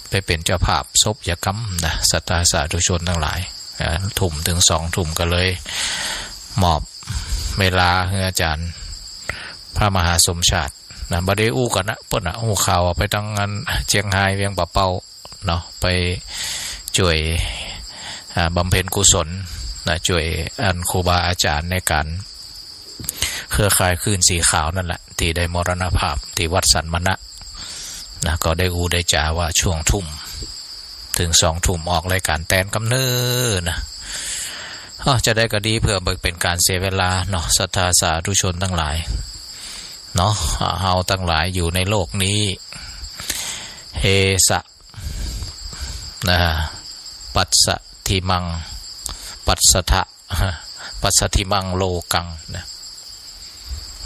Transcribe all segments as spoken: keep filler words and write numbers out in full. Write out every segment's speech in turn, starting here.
ไปเป๋นเจ้าภาพศพยกรรมนะ ศรัทธาสาธุชนตังหลาย อ่า ทุ่มเถิงสองทุ่มก็เลยมอบเวลาหื้ออาจ๋ารย์พระมหาสมชาตินะ บ่ได้อู้กั๋นนะ เปิ้นน่ะ ฮู้ข่าวว่าไปตังอันเจียงฮายเวียงป่าเปาเนาะ ไปจ้วย อ่า บำเพ็ญกุศลนะ จ้วยอันครูบาอาจ๋ารย์ในก๋าน เครือข่ายคลื่นสีขาวนั่นแหละ ตี้ได้มรณภาพตี้วัดสันมณะนะ ก็ได้อู้ได้จ๋าว่าช่วงทุ่มเถิงสองทุ่มออกรายก๋านแตนกำเนิดนะ อ้อ จะใดก็ดี เปื้อบ่เป๋นก๋านเสียเวลาเนาะ ศรัทธาสาธุชนตังหลายเนาะ อ่า เฮาตังหลายอยู่ในโลกนี้ เฮสะ นะ ปัสสะทิมัง ปัสสะทะ ปัสสะทิมังโลกังนะ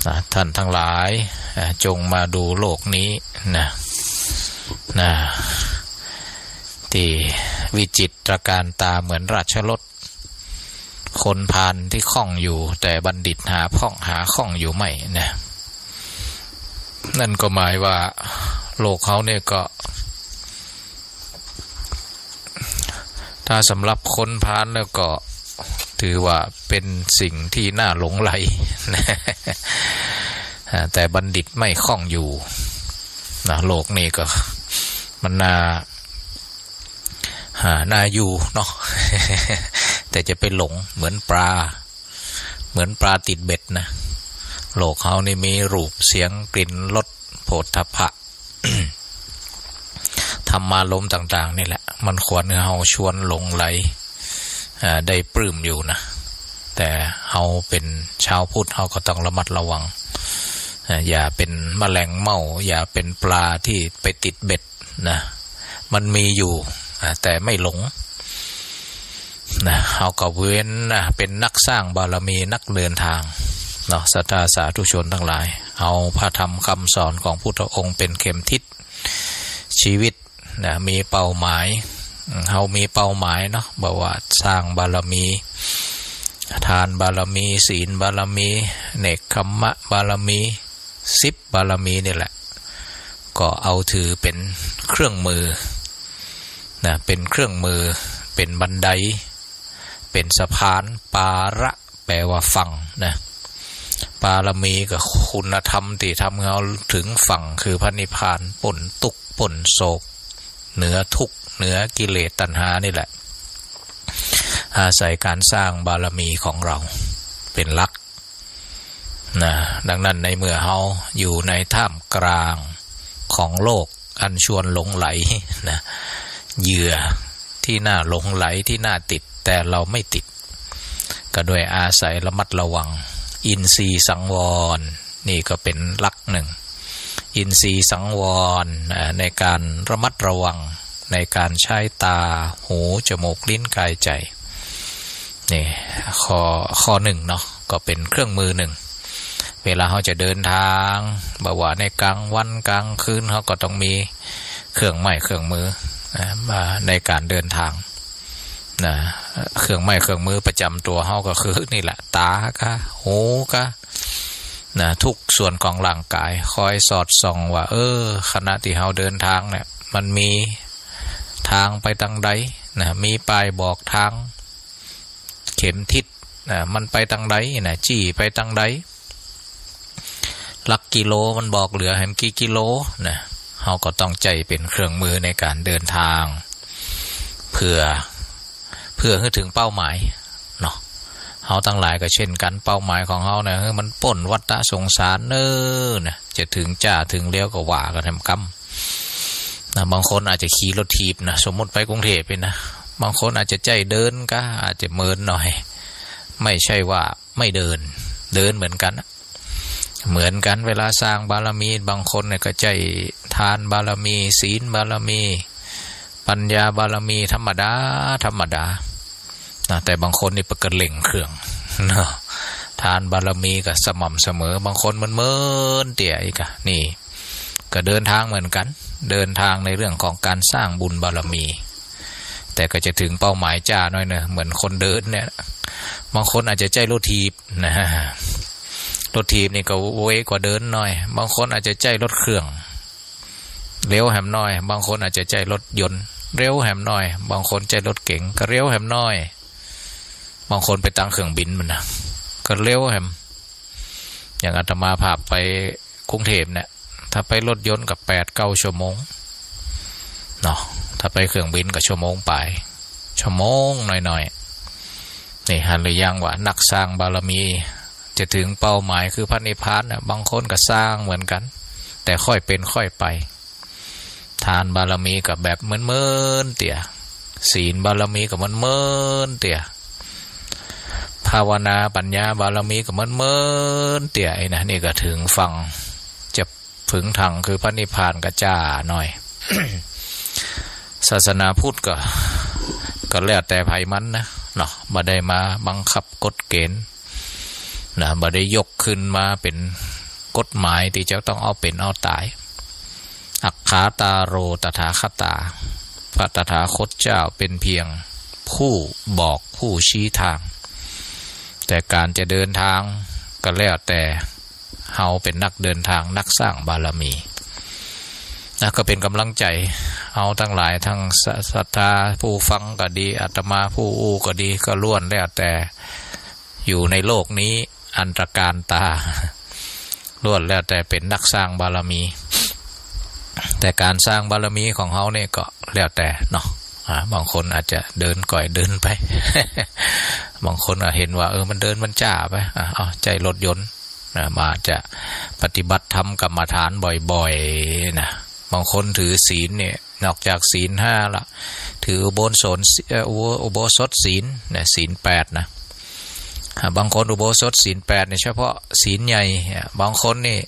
นะ ท่านตังหลาย อ่า จงมาดูโลกนี้นะ นะ ตี้วิจิตรการตาเหมือนราชรถ คนพาลตี้คล่องอยู่ แต่บัณฑิตหาพ่องหาข้องอยู่ไม่นะ นั่นก็หมายว่าโลกเฮาเนี่ยก็ ถ้าสำหรับคนพาลแล้วก็ถือว่าเป๋นสิ่งตี้น่าหลงใหลนะ อ่า แต่บัณฑิตไม่ข้องอยู่นะ โลกนี้ก็มันน่า อ่า น่าอยู่เนาะ แต่จะไปหลงเหมือนปลา เหมือนปลาติดเบ็ดนะ โลกเฮานี่มีรูป เสียง กลิ่น รส โผฏฐัพพะ ธรรมารมณ์ต่างๆ นี่แหละ มันควรหื้อเฮาชวนหลงใหล อ่า ได้ปลื้มอยู่นะ แต่เฮาเป๋นชาวพุทธ เฮาก็ต้องระมัดระวัง อ่า อย่าเป๋นแมลงเม่า อย่าเป๋นปลาตี้ไปติดเบ็ด นะ มันมีอยู่ อ่า แต่ไม่หลง นะ เฮาก็เว้น อ่า เป๋นนักสร้างบารมี นักเดินทาง เนาะ ศรัทธาสาธุชนตังหลาย เอาพระธรรมคำสอนของพุทธองค์เป๋นเข็มทิศชีวิต นะ มีเป้าหมาย อืม เฮามีเป้าหมายเนาะ บ่ว่าสร้างบารมี ทานบารมี ศีลบารมี เนกขัมมะบารมี สิบบารมีนี่แหละ ก็เอาถือเป๋นเครื่องมือนะ เป๋นเครื่องมือ เป๋นบันได เป๋นสะพาน ปาระ แปลว่าฝั่งนะ บารมีก็คุณธรรมตี้ทำหื้อเฮาเถิงฝั่ง คือพระนิพพาน ป๊นตุ๊กข์ป๊นโศก เหนือทุกข์ เหนือกิเลสตัณหานี่แหละ อาศัยก๋านสร้างบารมีของเฮาเป๋นหลัก นะ ดังนั้นในเมื่อเฮาอยู่ในท่ามกลางของโลกอันชวนหลงใหลนะ เหยื่อตี้น่าหลงใหลตี้น่าติด แต่เฮาไม่ติด ก็ด้วยอาศัยระมัดระวัง อินทรีย์สังวร นี่ก็เป๋นหลักนึ่ง อินทรีย์สังวร อ่า ในก๋านระมัดระวัง ในก๋านใจ๊ตา หู จมูก ลิ้น กาย ใจ๋ นี่ข้อ ข้อนึ่งเนาะ ก็เป๋นเครื่องมือนึ่ง เวลาเฮาจะเดินตาง บ่ว่าในก๋างวันก๋างคืน เฮาก็ต้องมีเครื่องไม้เครื่องมือ อ่า มาในก๋านเดินตาง นะ เครื่องไม้เครื่องมือประจ๋ำตั๋วเฮาก็คือนี่แหละ ตาก้า หูก้า นะ ทุกส่วนของร่างก๋าย คอยสอดส่องว่า เออ ขณะตี้เฮาเดินตางเนี่ย มันมีตางไปตางใดนะ มีป้ายบอกตาง เข็มทิศนะ มันไปตางใดนะ จี้ไปตางใด หลักกิโลมันบอกเหลือแหมกี่กิโลนะ เฮาก็ต้องใจ๊เป๋นเครื่องมือในก๋านเดินตาง เปื้อ เปื้อหื้อเถิงเป้าหมายเนาะ เฮาตังหลายก็เช่นกั๋น เป้าหมายของเฮาเนี่ย หื้อมันป๊นวัฏฏะสงสารเน่อนะ จะเถิงจ้าเถิงเลี้ยวก็ว่ากั๋นแหมกำนะ บางคนอาจจะขี่รถถีบนะ สมมุติไปกรุงเทพฯนี่นะ บางคนอาจจะใจ๊เดินก้า อาจจะเมินหน่อย ไม่ใช่ว่าไม่เดิน เดินเหมือนกั๋นนะ เหมือนกั๋น เวลาสร้างบารมี บางคนเนี่ยก็ใจ๊ทานบารมี ศีลบารมี ปัญญาบารมี ธรรมดา ธรรมดา นะ แต่บางคนนี่เปิ้นก็เร่งเครื่องเนาะ ทานบารมีก็สม่ำเสมอ บางคนเมินๆ เตี้ยอีกอะ นี่ก็เดินตางเหมือนกั๋น เดินตางในเรื่องของก๋านสร้างบุญบารมี แต่ก็จะเถิงเป้าหมายจ๊าหน้อยเน่อ เหมือนคนเดินเนี่ย บางคนอาจจะใจ๊รถถีบนะ รถถีบนี่ก็ไวกว่าเดินหน่อย บางคนอาจจะใจ๊รถเครื่อง เร็วแหมหน้อย บางคนอาจจะใจ๊รถยนต์ เร็วแหมหน้อย บางคนใจ๊รถเก๋ง ก็เร็วแหมหน้อย บางคนไปตางเครื่องบินปู้นนะ ก็เร็วแหม อย่างอาตมาภาพไปกรุงเทพฯเนี่ย ถ้าไปรถยนต์ก็แปดเก้าชั่วโมงเนาะ ถ้าไปเครื่องบินก็ชั่วโมงป๋าย ชั่วโมงหน้อยๆ นี่หันหรือยังว่านักสร้างบารมี จะถึงเป้าหมายคือพระนิพพานน่ะ บางคนก็สร้างเหมือนกั๋น แต่ค่อยเป๋นค่อยไป ทานบารมีก็แบบเมินๆ เตี้ย ศีลบารมีก็เมินๆ เตี้ย ภาวนาปัญญาบารมีก็เมินๆ เตี้ย ไอ้นะ นี่ก็เถิงฝั่ง จะเถิงตางคือพระนิพพานก็จ๊าหน้อย ศาสนาพุทธก็ ก็แล้วแต่ใผมันนะ เนาะ บ่ได้มาบังคับกฎเกณฑ์ นะ บ่ได้ยกขึ้นมาเป๋นกฎหมายตี้จะต้องเอาเป๋นเอาต๋าย อักขาตาโร ตถาคตา พระตถาคตเจ้าเป๋นเพียงผู้บอกผู้ชี้ตาง แต่ก๋านจะเดินตางก็แล้วแต่เฮาเป๋นนักเดินตาง นักสร้างบารมี นะ ก็เป๋นก๋ำลังใจ๋ เฮาตังหลายตังศรัทธาผู้ฟังก็ดี อาตมาผู้อู้ก็ดี ก็ล้วนแล้วแต่ อยู่ในโลกนี้อันตระก๋านต๋า ล้วนแล้วแต่เป๋นนักสร้างบารมี แต่ก๋านสร้างบารมีของเฮาเนี่ยก็แล้วแต่เนาะ อ่า บางคนอาจจะเดินก่อยเดินไป บางคนก็หันว่า เออ มันเดินมันจ๊าไป อ่ะ เอาใจ๊รถยนต์นะ มาจะปฏิบัติธรรมกรรมฐานบ่อยๆ นะ บางคนถือศีลเนี่ย นอกจากศีลห้าละ ถืออุโบสถ เอ่อ อุโบ อุโบสถศีลนะ ศีลแปดนะ อ่า บางคนอุโบสถศีลแปดเนี่ยเฉพาะศีลใหญ่ อ่า บางคนนี่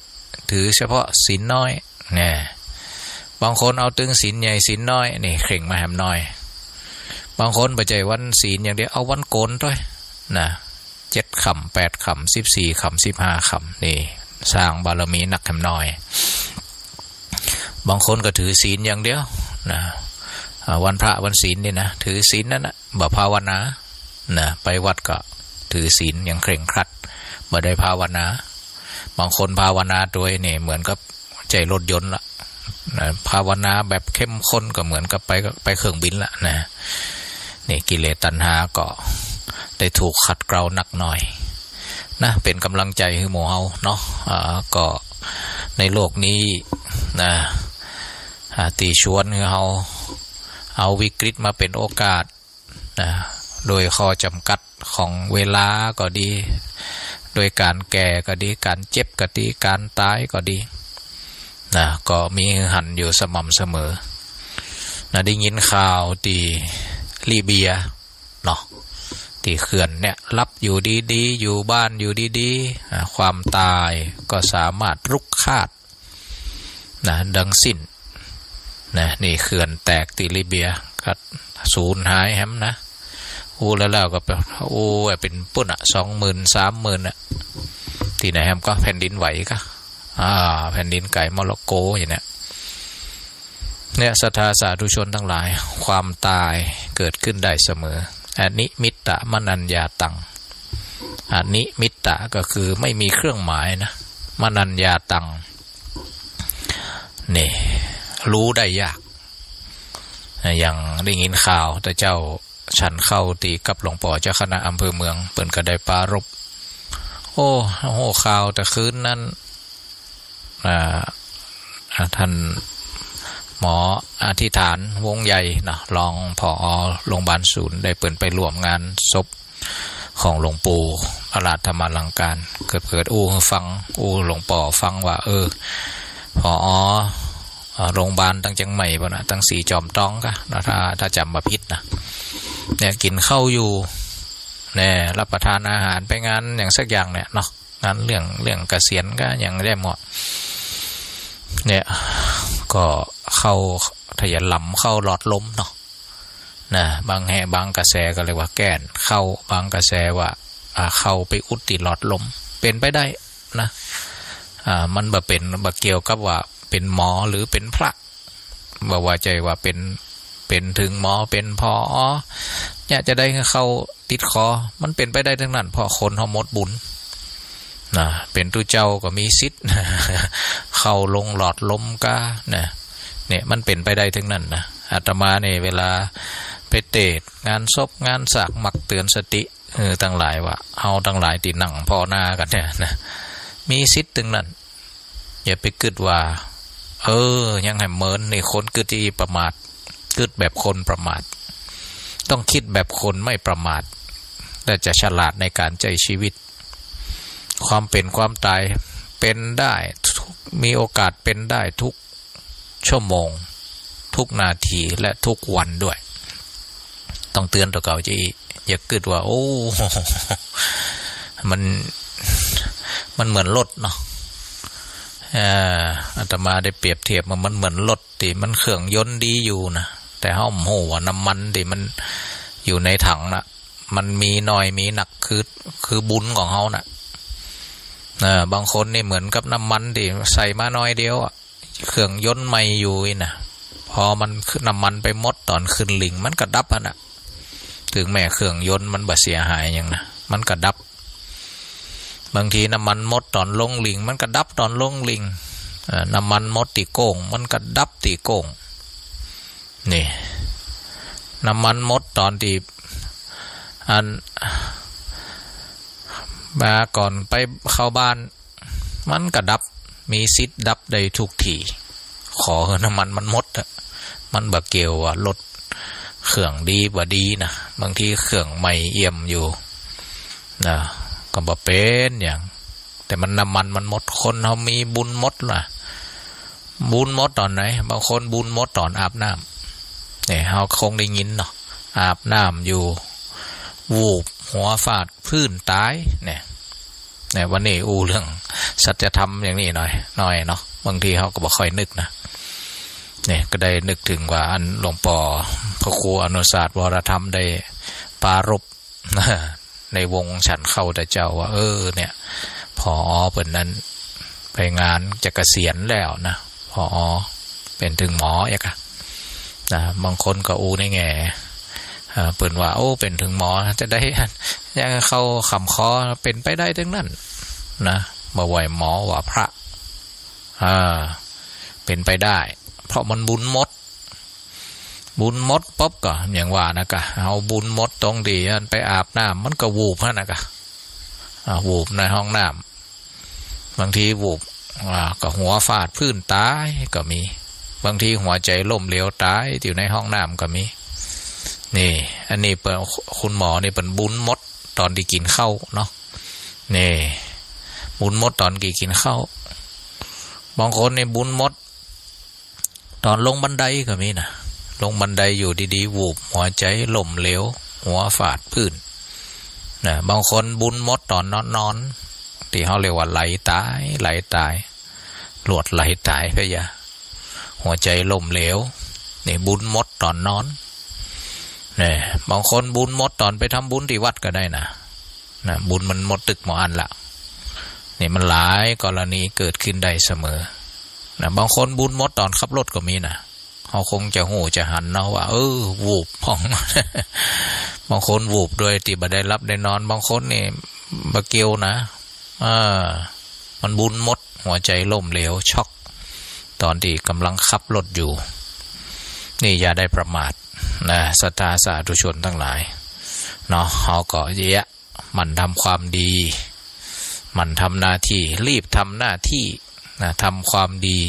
ถือเฉพาะศีลน้อย นะ บางคนเอาตึงศีลใหญ่ศีลน้อย นี่เคร่งมาแหมหน้อย บางคนบ่ใจ้วันศีลอย่างเดียว เอาวันโก๋นตวย นะ เจ็ดค่ำ แปดค่ำ สิบสี่ค่ำ สิบห้าค่ำ นี่สร้างบารมีนักแหมหน้อย บางคนก็ถือศีลอย่างเดียวนะ อ่า วันพระวันศีลนี่นะ ถือศีลนั้นนะ บ่ภาวนานะ ไปวัดก็ถือศีลอย่างเคร่งครัด บ่ได้ภาวนา บางคนภาวนาตวยนี่เหมือนกับใจ๊รถยนต์ละนะ ภาวนาแบบเข้มข้นก็เหมือนกับไป ไปเครื่องบินละนะ นี่กิเลสตัณหาก็ได้ถูกขัดเกลานักหน้อยนะ เป๋นก๋ำลังใจ๋หื้อหมู่เฮาเนาะ อ่า ก็ในโลกนี้นะ อ่า ตี้ชวนหื้อเฮาเอาวิกฤตมาเป๋นโอกาส นะ โดยข้อจ๋ำกัดของเวลาก็ดี โดยก๋านแก่ก็ดี ก๋านเจ็บก็ดี ก๋านต๋ายก็ดี นะ ก็มีหื้อหันอยู่สม่ำเสมอ นะ ได้ยินข่าวตี้ลิเบียเนาะ ตี้เขื่อนเนี่ย หลับอยู่ดีๆ อยู่บ้านอยู่ดีๆ อ่า ความต๋ายก็สามารถรุกขาด นะ ดังสิ้น นะ นี่เขื่อนแตกตี้ลิเบีย ก็สูญหายแหมนะ อู้แล้วๆ ก็ไป อู้เป๋นปุ้นอะ สองหมื่น สามหมื่นอะ ตี้ไหนแหมก็แผ่นดินไหวก็ อ่า แผ่นดินไกวโมร็อกโกอย่างเนี้ย เนี่ย ศรัทธาสาธุชนตังหลาย ความต๋ายเกิดขึ้นได้เสมอ อนิมิตตะมะนัญญาตัง อนิมิตตะก็คือไม่มีเครื่องหมายนะ มะนัญญาตัง นี่ ฮู้ได้ยาก อย่างได้ยินข่าว แต่เจ้าฉันข้าวตี้กับหลวงป้อเจ้าคณะอำเภอเมือง เปิ้นก็ได้ปรารภ โอ้ ฮู้ข่าวแต่คืนนั้น อ่า อ่า ต้านหมออธิษฐาน วงศ์ใหญ่เนาะ รอง ผอ โรงพยาบาลศูนย์ ได้เปิ้นไปร่วมงานศพ ของหลวงปู่พระราชธรรมาลังการ เกิดๆ อู้หื้อฟัง อู้หลวงป้อฟังว่า เออ ผอ เอ่อ โรงพยาบาลตังเจียงใหม่ปู้นนะ ตังศรีจอมทองกะนะ ถ้า ถ้าจ๋ำบ่ผิดนะ เนี่ย กิ๋นข้าวอยู่ เนี่ย รับประทานอาหารไปงานอย่างสักอย่างเนี่ยเนาะ งานเลี้ยง เลี้ยงเกษียณกะอย่างแหม เนี่ย ก็ข้าว ถ้าจะหลำข้าวหลอดลมเนาะ นะ บางแห่งบางกระแสก็เรียกว่าแก้นข้าว บางกระแสว่า อ่า ข้าวไปอุดตี้หลอดลม เป๋นไปได้นะ อ่า มันบ่เป๋น บ่เกี่ยวกับว่าเป๋นหมอหรือเป๋นพระ บ่ว่าใจ้ว่าเป๋น เป๋นเถิงหมอ เป๋น ผอ เนี่ย จะได้หื้อข้าวติดคอ มันเป๋นไปได้ตังนั้น เพราะคนเฮาหมดบุญ นะ เป๋นตุ๊เจ้าก็มีสิทธิ์ ข้าวลงหลอดลมกา นะ เนี่ย มันเป๋นไปได้ตึงนั้นนะ อาตมาเนี่ย เวลาไปเตศน์งานศพงานสาก มักเตื๋อนสติ เออ ตังหลายว่า เฮาตังหลายตี้นั่งภาวนากั๋นเนี่ยนะ มีสิทธิ์ตึงนั้น อย่าไปกึ๊ดว่า เออ ยังหื้อเมิน นี่คนกึ๊ดตี้ประมาท กึ๊ดแบบคนประมาท ต้องกึ๊ดแบบคนไม่ประมาท และจะฉลาดในก๋านใจ๊ชีวิต ความเป๋นความต๋ายเป๋นได้ทุก มีโอกาสเป๋นได้ทุกชั่วโมง ทุกนาที และทุกวันด้วย ต้องเตื๋อนตั๋วเก่าจะอี้ อย่ากึ๊ดว่า โอ้ มัน มันเหมือนรถเนาะ เอ่อ อาตมาได้เปรียบเทียบว่ามันเหมือนรถตี้มันเครื่องยนต์ดีอยู่นะ แต่เฮาบ่ฮู้ว่าน้ำมันตี้มันอยู่ในถังน่ะ มันมีน้อยมีนัก คือ คือบุญของเฮาน่ะ เออ บางคนนี่เหมือนกับน้ำมันตี้ใส่มาน้อยเดียวอะ เครื่องยนต์ใหม่อยู่อี้นะ พอมัน น้ำมันไปหมดต๋อนขึ้นหลิ่ง มันก็ดับหั้นน่ะ เถิงแม้เครื่องยนต์มันบ่เสียหายหยังนะ มันก็ดับ บางทีน้ำมันหมดต๋อนลงหลิ่ง มันก็ดับต๋อนลงหลิ่ง เอ่อ น้ำมันหมดตี้โก้ง มันก็ดับตี้โก้ง นี่ น้ำมันหมดต๋อนตี้ อัน มาก่อนไปเข้าบ้าน มันก็ดับ มีสิทธิ์ดับได้ทุกที ขอหื้อน้ำมันมันหมดอะ มันบ่เกี่ยวว่ารถเครื่องดีบ่ดีนะ บางทีเครื่องใหม่เอี่ยมอยู่นะ ก็บ่เป๋นหยัง แต่มันน้ำมันมันหมด คนเฮามีบุญหมดล่ะ บุญหมดต๋อนไหน บางคนบุญหมดต๋อนอาบน้ำ เนี่ย เฮาคงได้ยินเนาะ อาบน้ำอยู่ วูบหัวฟาดพื้นต๋าย เนี่ย เนี่ย วันนี้อู้เรื่องสัจธรรมอย่างนี้หน่อย หน่อยเนาะ บางทีเฮาก็บ่ค่อยนึกนะ เนี่ย ก็ได้นึกเถิงว่าอันหลวงป้อพระครูอนุศาสตร์วรธรรมได้ปรารภ ในวงฉันข้าวแต่เจ๊าว่า เออ เนี่ย ผอ.เปิ้นนั้นไปงานจะเกษียรแล้วนะ ผอ.เป๋นเถิงหมอเอกอะนะ บางคนก็อู้ในแง่ เอ่อ เปิ้นว่า โอ้ เป๋นเถิงหมอจะได้ ยังเข้าขำคอ เป๋นไปได้ตึงนั้นนะ บ่ไหว้หมอว่าพระ อ่า เป๋นไปได้ เพราะมันบุญหมด บุญหมดปุ๊บก็อย่างว่านะกะ เฮาบุญหมดต๋อนตี้อันไปอาบน้ำ มันก็วูบหั้นนะกะ อ่า วูบในห้องน้ำ บางทีวูบ อ่า ก็หัวฟาดพื้นต๋ายก็มี บางทีหัวใจ๋ล้มเหลวต๋ายอยู่ในห้องน้ำก็มี นี่ อันนี้เปิ้น คุณหมอนี่เปิ้นบุญหมดต๋อนตี้กิ๋นข้าวเนาะ นี่ บุญหมดต๋อนตี้กิ๋นข้าว บางคนนี่บุญหมด ต๋อนลงบันไดก็มีนะ ลงบันไดอยู่ดีๆ วูบ หัวใจ๋ล้มเหลว หัวฟาดพื้นนะ บางคนบุญหมดต๋อนนอนๆ ตี้เฮาเรียกว่าไหลต๋าย ไหลต๋าย หลวดไหลต๋ายเปียะ หัวใจ๋ล้มเหลว นี่บุญหมดต๋อนนอน เนี่ย บางคนบุญหมดต๋อนไปทำบุญตี้วัดก็ได้นะ นะ บุญมันหมดตึกหมดอันละ นี่มันหลายกรณีเกิดขึ้นได้เสมอ นะ บางคนบุญหมดต๋อนขับรถก็มีนะ เฮาคงจะฮู้จะหันเนาะว่า เออ วูบพ่อง บางคนวูบโดยตี้บ่ได้หลับได้นอน บางคนนี่บ่เกี่ยวนะ อ่า มันบุญหมด หัวใจ๋ล้มเหลว ช็อก ต๋อนตี้ก่ำลังขับรถอยู่ นี่อย่าได้ประมาทนะ ศรัทธาสาธุชนตังหลายเนาะ เฮาก็เยียะ หมั่นทำความดี หมั่นทำหน้าตี้ รีบทำหน้าตี้นะ ทำความดี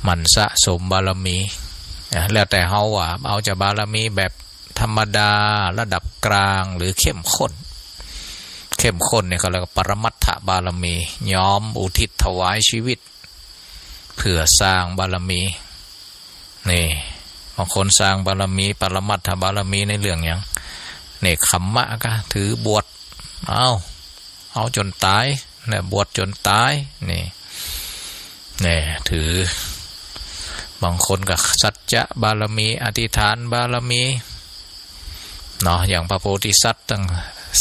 หมั่นสะสมบารมีนะ แล้วแต่เฮาว่า เอาจะบารมีแบบธรรมดา ระดับกลาง หรือเข้มข้น เข้มข้นเนี่ยเขาเรียกว่าปรมัตถบารมี ยอมอุทิศถวายชีวิต เพื่อสร้างบารมี นี่ บางคนสร้างบารมี ปรมัตถบารมีในเรื่องหยัง เนกขัมมะกะ ถือบวช เอา เอาจ๋นต๋าย เนี่ย บวชจ๋นต๋าย นี่ เนี่ย ถือ บางคนก็สัจจะบารมี อธิษฐานบารมี เนาะ อย่างพระโพธิสัตว์ตั้ง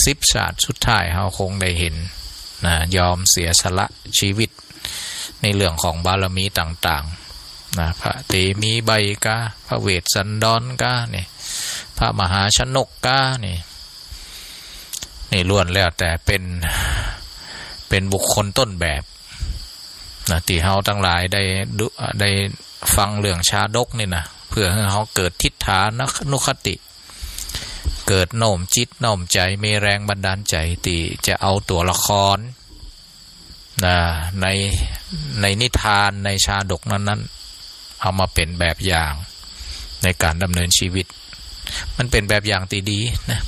สิบชาติสุดท้าย เฮาคงได้เห็นนะ ยอมเสียสละชีวิต ในเรื่องของบารมีต่างๆ นะ พระเตมีใบกา พระเวสสันดรกา นี่ พระมหาชนกกา นี่ นี่ล้วนแล้วแต่เป๋น เป๋นบุคคลต้นแบบนะ ตี้เฮาตังหลายได้ดู ได้ ฟังเรื่องชาดกนี่นะ เพื่อหื้อเฮาเกิดทิฏฐานุคติ เกิดโน้มจิตโน้มใจ๋ มีแรงบันดาลใจ๋ตี้จะเอาตั๋วละคร นะ ใน ในนิทาน ในชาดกนั้นๆ เอามาเป๋นแบบอย่างในก๋านดำเนินชีวิต มันเป๋นแบบอย่างตี้ดีนะ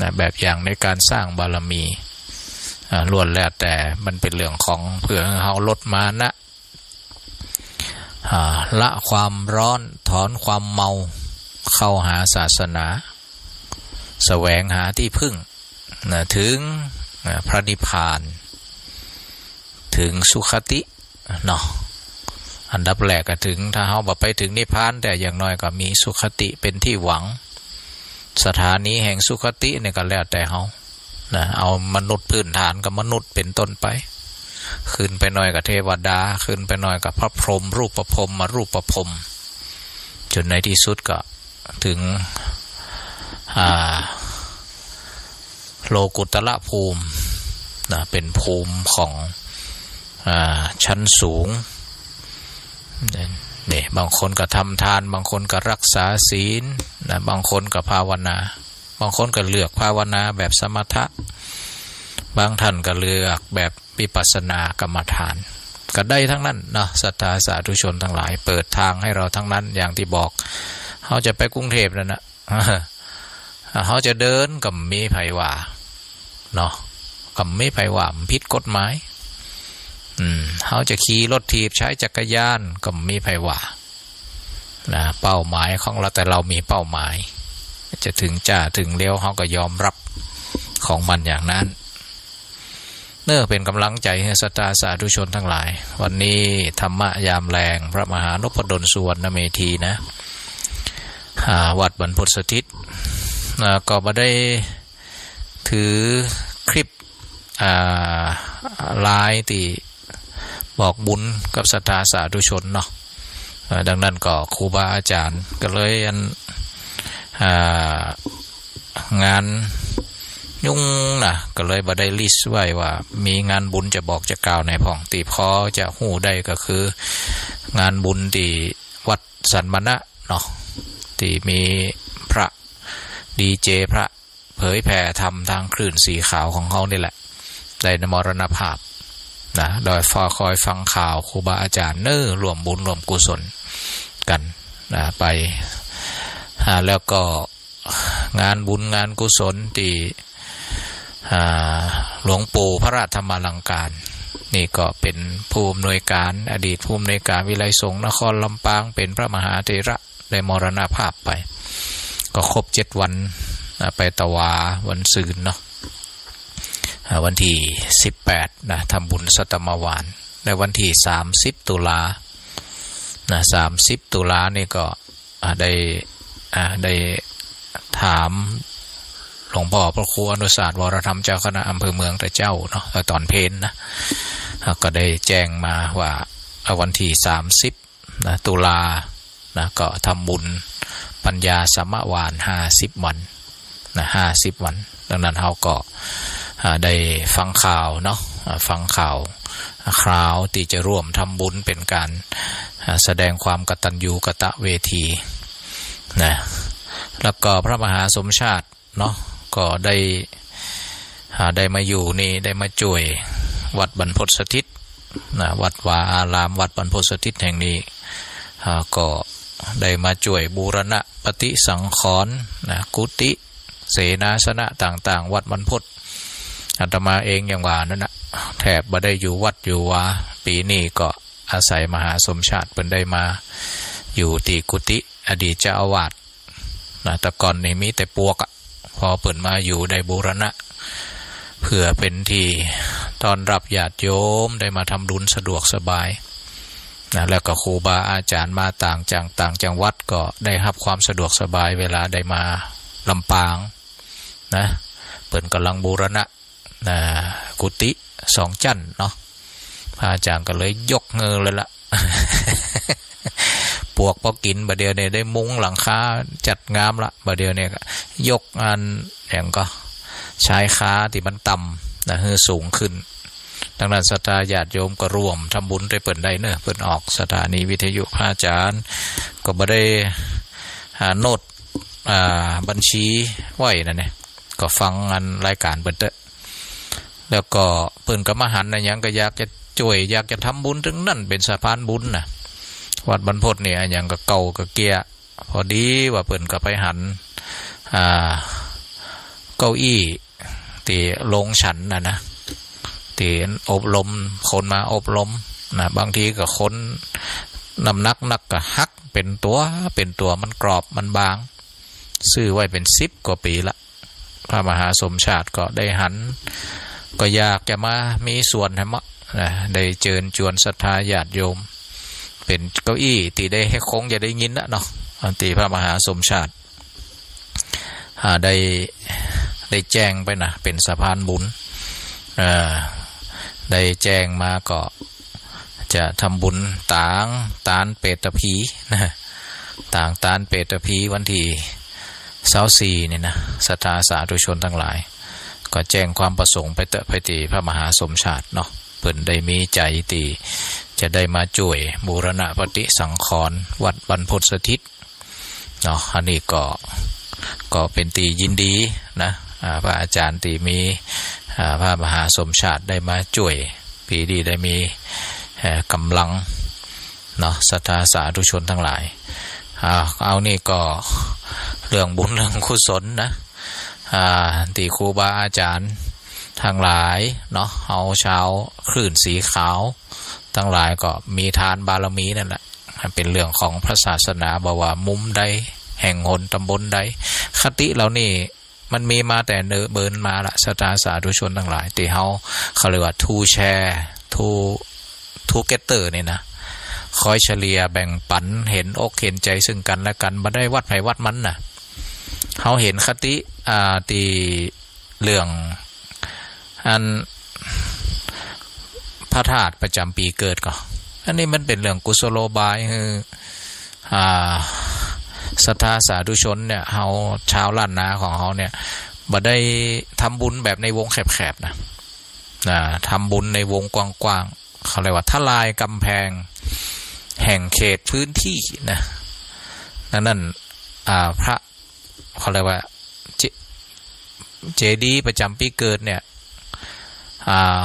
นะ แบบอย่างในก๋านสร้างบารมี อ่า ล้วนแล้วแต่มันเป๋นเรื่องของเพื่อหื้อเฮาลดมานะ อ่า ละความร้อน ถอนความเมา เข้าหาศาสนา แสวงหาตี้พึ่ง นะ เถิง นะ พระนิพพาน เถิงสุคติ เนาะ อันดับแรกก็เถิง ถ้าเฮาบ่ไปเถิงนิพพาน แต่อย่างน้อยก็มีสุคติเป๋นตี้หวัง สถานีแห่งสุคตินี่ก็แล้วแต่เฮา นะ เอามนุษย์พื้นฐานก็มนุษย์เป๋นต้นไป ขึ้นไปหน่อยก็เทวดา ขึ้นไปหน่อยก็พระพรหม รูปพรหม อรูปพรหม จ๋นในตี้สุดก็เถิง อ่า โลกุตตรภูมิ นะ เป๋นภูมิของ อ่า ชั้นสูง นี่ บางคนก็ทำทาน บางคนก็รักษาศีล นะ บางคนก็ภาวนา บางคนก็เลือกภาวนาแบบสมถะ บางต้านก็เลือกแบบวิปัสสนากรรมฐาน ก็ได้ตังนั้นเนาะ ศรัทธาสาธุชนตังหลาย เปิดตางหื้อเฮาตังนั้น อย่างตี้บอก เฮาจะไปกรุงเทพฯนั่นนะ เฮาจะเดินก็บ่มีใผว่า เนาะ ก็บ่มีใผว่า มันผิดกฎหมาย อืม เฮาจะขี่รถถีบ ใจ๊จักรยาน ก็บ่มีใผว่า นะ เป้าหมายของเฮา แต่เฮามีเป้าหมาย จะเถิงจ๊าเถิงเร็ว เฮาก็ยอมฮับของมันอย่างนั้น เนาะ เป๋นก๋ำลังใจ๋หื้อศรัทธาสาธุชนตังหลาย วันนี้ธรรมะยามแลง พระมหานพดลสุวรรณเมธีนะ อ่า วัดบรรพตสถิต อ่า ก็บ่ได้ถือคลิป อ่า ไลฟ์ตี้บอกบุญกับศรัทธาสาธุชนเนาะ อ่า ดังนั้นก็ครูบาอาจ๋ารย์ก็เลยอัน อ่า งานยุ่งนะ ก็เลยบ่ได้ลิสต์ไว้ว่ามีงานบุญจะบอกจะกล่าวไหนพ่อง ตี้พอจะฮู้ได้ก็คืองานบุญตี้วัดสันมณะเนาะ ตี้มีพระดีเจ พระเผยแผ่ธรรมตางคลื่นสีขาวของเฮานี่แหละ ได้มรณภาพนะ โดยฟ้าคอยฟังข่าวครูบาอาจ๋ารย์เนาะ ร่วมบุญร่วมกุศลกั๋นนะ ไป อ่า แล้วก็ งานบุญงานกุศลตี้ อ่า หลวงปู่พระราชธรรมาลังการ นี่ก็เป๋นผู้อำนวยก๋าน อดีตผู้อำนวยก๋านวิทยาลัยสงฆ์นครลำปาง เป๋นพระมหาเถระ ได้มรณภาพไป ก็ครบเจ็ดวัน อ่า ไปตวาวันซืนเนาะ อ่า วันตี้สิบแปดนะ ทำบุญสัตตมวาน ในวันตี้สามสิบตุลานะ สามสิบตุลานี่ก็ อ่า ได้ อ่า ได้ถามหลวงพ่อพระครูอนุสาสน์วรธรรม เจ้าคณะอำเภอเมืองแต่เจ๊าเนาะ เอ่อ ต๋อนเพลนะ อ่า ก็ได้แจ้งมาว่า อ่า วันตี้สามสิบนะ ตุลานะ ก็ทำบุญปัญญาสัมมวานห้าสิบวัน นะ ห้าสิบวัน ดังนั้นเฮาก็ อ่า ได้ฟังข่าวเนาะ อ่า ฟังข่าว คราวตี้จะร่วมทำบุญเป๋นก๋าน อ่า แสดงความกตัญญูกตเวทีนะ แล้วก็พระมหาสมชาติเนาะ ก็ได้ อ่า ได้มาอยู่นี่ ได้มาจ้วยวัดบรรพตสถิตนะ วัดวาอาราม วัดบรรพตสถิตแห่งนี้ อ่า ก็ได้มาจ้วยบูรณะปฏิสังขรณ์นะ กุฏิ เสนาสนะต่างๆ วัดบรรพต อาตมาเองอย่างว่านั่นนะ แทบบ่ได้อยู่วัดอยู่วา ปี๋นี้ก็อาศัยมหาสมชาติเปิ้นได้มาอยู่ตี้กุฏิอดีตเจ้าอาวาสนะ แต่ก่อนนี่มีแต่ปวกอะ พอเปิ้นมาอยู่ได้บูรณะ เพื่อเป๋นตี้ต้อนฮับญาติโยมได้มาทำบุญสะดวกสบายนะ แล้วก็ครูบาอาจ๋ารย์มาต่างจัง ต่างจังหวัดก็ได้ฮับความสะดวกสบายเวลาได้มาลำปาง นะ เปิ้นก่ำลังบูรณะ นะ กุฏิสองจั๊นเนาะ พระอาจ๋ารย์ก็เลยยกเงอเลยละ ปวกปอกิ๋น บ่าเดี่ยวนี้ได้มุงหลังคาจัดงามละ บ่าเดี่ยวนี้ก็ยกอันหยังก็ ชายคาตี้มันต่ำนะ หื้อสูงขึ้น ดังนั้นศรัทธาญาติโยมก็ร่วมทำบุญตวยเปิ้นได้เนาะ เปิ้นออกสถานีวิทยุ พระอาจารย์ก็บ่ได้ อ่า โน้ต อ่า บัญชีไว้นะเนี่ย ก็ฟังอันรายก๋านเปิ้นเต๊อะ แล้วก็เปิ้นก็มาหันอะหยังก็อยากจะจ้วย อยากจะทำบุญ ตึงนั้นเป๋นสะพานบุญนะ วัดบรรพตนี่อะหยังก็เก่าก็เกี้ย พอดีว่าเปิ้นก็ไปหัน อ่า เก้าอี้ตี้โฮงฉันน่ะนะ ตี้อบรม คนมาอบรมนะ บางทีก็คนน้ำหนักนักก็หักเป๋นตั๋ว เป๋นตั๋ว มันกรอบมันบาง ซื้อไว้เป๋นสิบกว่าปี๋ละ พระมหาสมชาติก็ได้หัน ก็อยากจะมามีส่วนแหมนะ ได้เจิญจวนศรัทธาญาติโยม เป๋นเก้าอี้ตี้ได้ คงจะได้ยินนะเนาะ ตี้พระมหาสมชาติ อ่า ได้ ได้แจ้งไปนะ เป๋นสะพานบุญ อ่า ได้แจ้งมาก็จะทำบุญตางตานเปตผีนะ ตางตานเปตผีวันตี้ซาวสี่นี่นะ ศรัทธาสาธุชนตังหลาย ก็แจ้งความประสงค์ไปเต๊อะ ไปตี้พระมหาสมชาติเนาะ เปิ้นได้มีใจ๋ตี้จะได้มาจ้วยบูรณะปฏิสังขรณ์วัดบรรพตสถิต เนาะ อันนี้ก็ ก็เป๋นตี้ยินดีนะ อ่า พระอาจารย์ตี้มี อ่า พระมหาสมชาติได้มาจ้วย ปี๋นี้ได้มี เอ่อ ก๋ำลังเนาะ ศรัทธาสาธุชนตังหลาย อ่า เอานี่ก็เรื่องบุญเรื่องกุศลนะ อ่า ตี้ครูบาอาจ๋ารย์ตังหลายเนาะ เฮาชาวคลื่นสีขาวตังหลายก็มีทานบารมีนั่นแหละ เป๋นเรื่องของพระศาสนา บ่ว่ามุมใด แห่งหนต๋ำบลใด คติเหล่านี้มันมีมาแต่เนิ่นเมินมาละ ศรัทธาสาธุชนตังหลาย ตี้เฮา เขาเรียกว่า two share two together นี่นะ คอยเฉลี่ยแบ่งปัน เห็นอกเห็นใจ๋ซึ่งกั๋นและกั๋น บ่ได้วัดไผวัดมันนะ เฮาเห็นคติ อ่า ตี้เรื่อง อันพระธาตุประจ๋ำปี๋เกิดก็ อันนี้มันเป๋นเรื่องกุศโลบายหื้อ อ่า ศรัทธาสาธุชนเนี่ย เฮาชาวล้านนาของเฮาเนี่ย บ่ได้ทำบุญแบบในวงแคบๆ นะ นะ ทำบุญในวงกว้างๆ เขาเรียกว่าทลายกำแพงแห่งเขตพื้นที่นะ นั้น นั้น อ่า พระ เขาเรียกว่า เจ- เจดีย์ประจ๋ำปี๋เกิดเนี่ย อ่า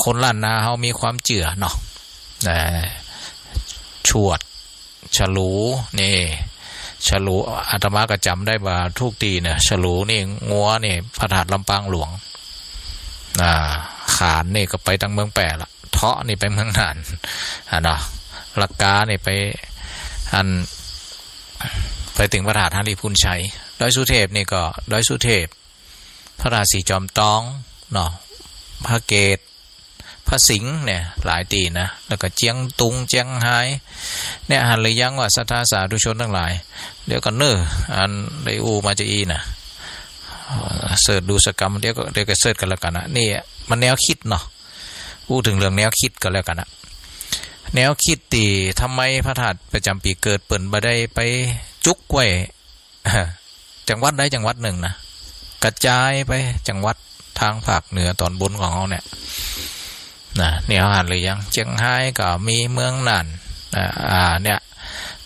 คนล้านนาเฮามีความเจื้อเนาะ นะ ชวด ฉลู นี่ ฉลู อาตมาก็จ๋ำได้ว่าทุกตี้เนี่ย ฉลูนี่ งัวนี่ พระธาตุลำปางหลวง อ่า ขานนี่ก็ไปตังเมืองแป้ละ เทาะนี่ไปเมืองน่าน อ่ะเนาะ ละกานี่ไป อัน ไปเถิงพระธาตุหริภุญชัย ดอยสุเทพนี่ก็ ดอยสุเทพ พระธาตุสีจอมตอง เนาะ พระเกต พระสิงห์เนี่ย หลายตี้นะ แล้วก็เจียงตุง เจียงฮาย เนี่ย หันหรือยังว่าศรัทธาสาธุชนตังหลาย เดี๋ยวก่อนเน่อ อันได้อู้มาจะอี้นะ เสิร์ชดูสักกำ เดี๋ยวก็ เดี๋ยวก็เสิร์ชกั๋นแล้วกั๋นนะ นี่มันแนวคิดเนาะ อู้เถิงเรื่องแนวคิดก็แล้วกั๋นนะ แนวคิดตี้ทำไมพระธาตุประจ๋ำปี๋เกิดเปิ้นบ่ได้ไปจุกไว้ จังหวัดใดจังหวัดนึ่งนะ กระจายไปจังหวัดตางภาคเหนือต๋อนบนของเฮาเนี่ย นะ เนี่ย หันหรือยัง เจียงฮายก็มี เมืองน่าน อ่า อ่า เนี่ย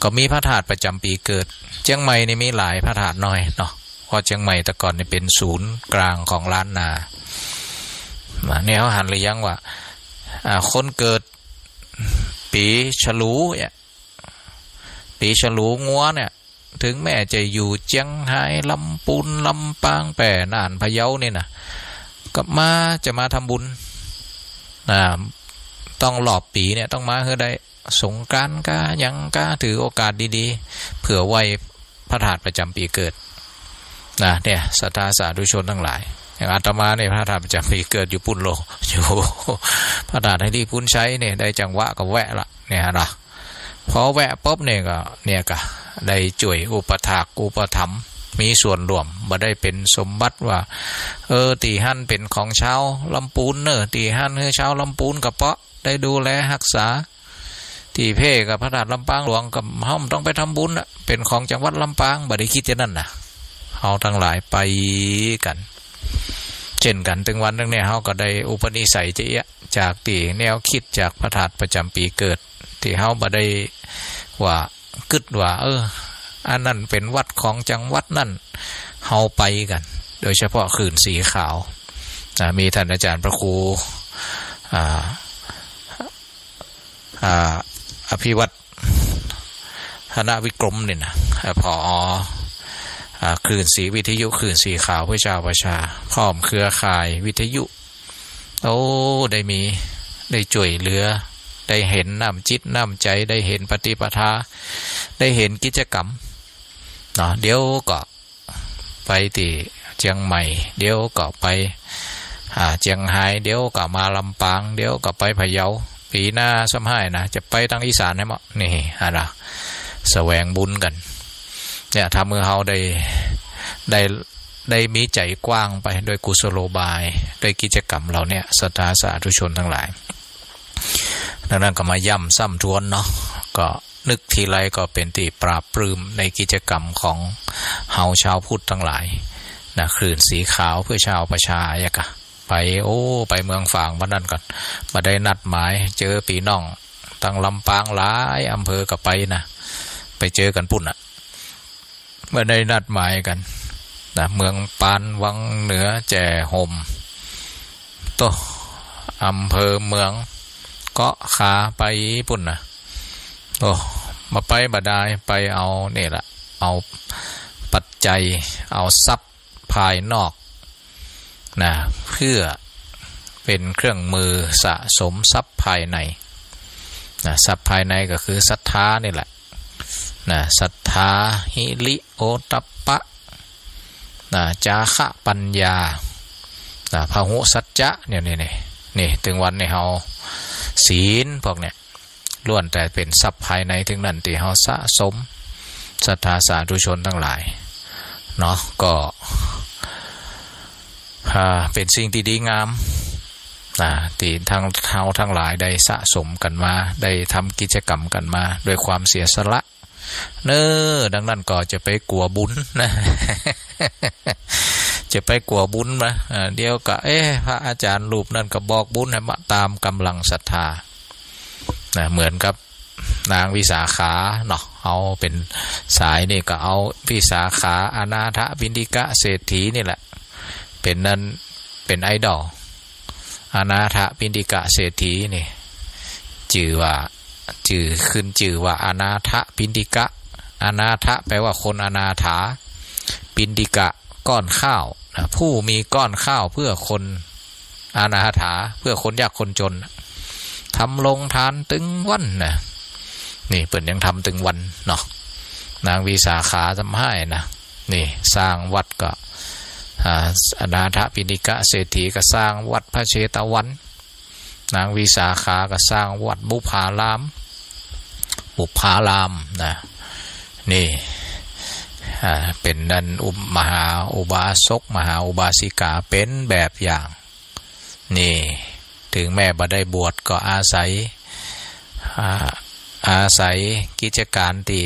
ก็มีพระธาตุประจ๋ำปี๋เกิด เจียงใหม่นี่มีหลายพระธาตุน้อยเนาะ เพราะเจียงใหม่แต่ก่อนนี่เป๋นศูนย์กลางของล้านนา นะ เนี่ย หันหรือยังว่า อ่า คนเกิดปี๋ฉลูเนี่ย ปี๋ฉลูงัวเนี่ย เถิงแม้จะอยู่เจียงฮาย ลำปูน ลำปาง แป้ น่าน พะเยานี่นะ ก็มา จะมาทำบุญ นะ ต้องรอบปี๋เนี่ย ต้องมาหื้อได้ สงกรานต์กา หยังกา ถือโอกาสดีๆ เผื่อไหว้พระธาตุประจ๋ำปี๋เกิด นะ เนี่ย ศรัทธาสาธุชนตังหลาย อย่างอาตมาเนี่ย พระธาตุประจ๋ำปี๋เกิดอยู่ปู้นโล อยู่พระธาตุหริภุญชัยเนี่ย ได้จังหวะก็แวะละ เนี่ยนะ พอแวะปุ๊บเนี่ยก็ เนี่ยก็ได้จ้วยอุปถากอุปถัมภ์ มีส่วนร่วม บ่ได้เป๋นสมบัติว่า เออ ตี้หั้นเป๋นของชาวลำปูนเน่อ ตี้หั้นหื้อชาวลำปูนกระเปาะ ได้ดูแลฮักษา ตี้เพ่กับพระธาตุลำปางหลวงก็เฮาบ่ต้องไปทำบุญน่ะ เป๋นของจังหวัดลำปาง บ่ได้กึ๊ดจะอั้นนั้นนะ เฮาตังหลายไปกั๋น เจ้นกั๋น เถิงวันนึ่งเนี่ย เฮาก็ได้อุปนิสัยจะเอี้ยะ จากตี้แนวกึ๊ดจากพระธาตุประจ๋ำปี๋เกิด ตี้เฮาบ่ได้ว่ากึ๊ดว่า เออ อันนั้นเป๋นวัดของจังหวัดนั้น เฮาไปกั๋น โดยเฉพาะคลื่นสีขาว อ่า มีต้านอาจ๋ารย์พระครู อ่า อ่า อภิวัฒน์ ธนวิกรมนี่นะ เอ่อ ผอ อ่า คลื่นสีวิทยุ คลื่นสีขาวเพื่อชาวประชา พร้อมเครือข่ายวิทยุ โอ้ ได้มี ได้จ้วยเหลือ ได้หันน้ำจิตน้ำใจ๋ ได้หันปฏิปทา ได้หันกิจกรรม เนาะ เดี๋ยวก็ ไปตี้เจียงใหม่ เดี๋ยวก็ไป อ่า เจียงฮาย เดี๋ยวก็มาลำปาง เดี๋ยวก็ไปพะเยา ปี๋หน้าซ้ำฮ้ายนะ จะไปตางอีสานหื้อหมด นี่ อะนะ แสวงบุญกั๋น เนี่ย ถ้าเมื่อเฮาได้ ได้ ได้มีใจ๋กว้างไปด้วยกุศโลบาย ด้วยกิจกรรมเหล่าเนี้ย ศรัทธาสาธุชนตังหลาย ดังนั้นก็มาย้ำซ้ำทวนเนาะ ก็ นึกทีไรก็เป๋นตี้ปลาบปลื้มในกิจกรรมของเฮาชาวพุทธตังหลายนะ คลื่นสีขาวเพื่อชาวประชา ยะกะ ไป โอ้ ไปเมืองฝางวันนั้นก่อน บ่ได้นัดหมาย เจอปี้น้องตางลำปางหลายอำเภอก็ไปนะ ไปเจอกั๋นปุ้นน่ะ บ่ได้นัดหมายกั๋นนะ เมืองปาน วังเหนือ แจ้ห่ม โต้ อำเภอเมือง เกาะคา ไปปุ้นนะ โอ้ บ่ไปบ่ดาย ไปเอานี่ละ เอาปัจจัย เอาทรัพย์ภายนอกนะ เพื่อเป๋นเครื่องมือสะสมทรัพย์ภายในนะ ทรัพย์ภายในก็คือศรัทธานี่แหละ นะ ศรัทธา หิริโอตตัปปะ นะ จาคะ ปัญญา นะ พหุสัจจะ เนี่ย นี่ นี่ นี่ ตึงวันนี้เฮาศีลพวกเนี่ย ล้วนแต่เป๋นทรัพย์ภายในตึงนั้นตี้เฮาสะสม ศรัทธาสาธุชนตังหลาย เนาะ ก็ อ่า เป๋นสิ่งตี้ดีงาม นะ ตี้ตังเฮาตังหลายได้สะสมกั๋นมา ได้ทำกิจกรรมกั๋นมา ด้วยความเสียสละ เน่อ ดังนั้นก็จะไปกั๋วบุญนะ จะไปกั๋วบุญนะ อ่า เดี๋ยวก็ เอ๊ะ พระอาจ๋ารย์รูปนั้นก็บอกบุญหื้อมาต๋ามก๋ำลังศรัทธา นะ เหมือนกับนางวิสาขาเนาะ เอาเป๋นสายนี่ก็เอาวิสาขา อนาถปิณฑิกะเศรษฐีนี่แหละ เป๋นนั้น เป๋นไอดอล อนาถปิณฑิกะเศรษฐีนี่ จื้อว่า จื้อ ขึ้นจื้อว่าอนาถปิณฑิกะ อนาถแปลว่าคนอนาถา ปิณฑิกะ ก้อนข้าวนะ ผู้มีก้อนข้าวเพื่อคนอนาถา เพื่อคนยากคนจน ทำโฮงตานตึงวันนะ นี่เปิ้นยังทำตึงวันเนาะ นางวิสาขาซ้ำฮ้ายนะ นี่สร้างวัดก็ อ่า อนาถปิณฑิกะเศรษฐีก็สร้างวัดพระเชตวัน นางวิสาขาก็สร้างวัดบุพาราม บุพารามนะ นี่ อ่า เป๋นนั้นอุป- มหาอุบาสก มหาอุบาสิกา เป๋นแบบอย่าง นี่ ถึงแม้บ่ได้บวชก็อาศัย อ่า อาศัยกิจก๋านตี้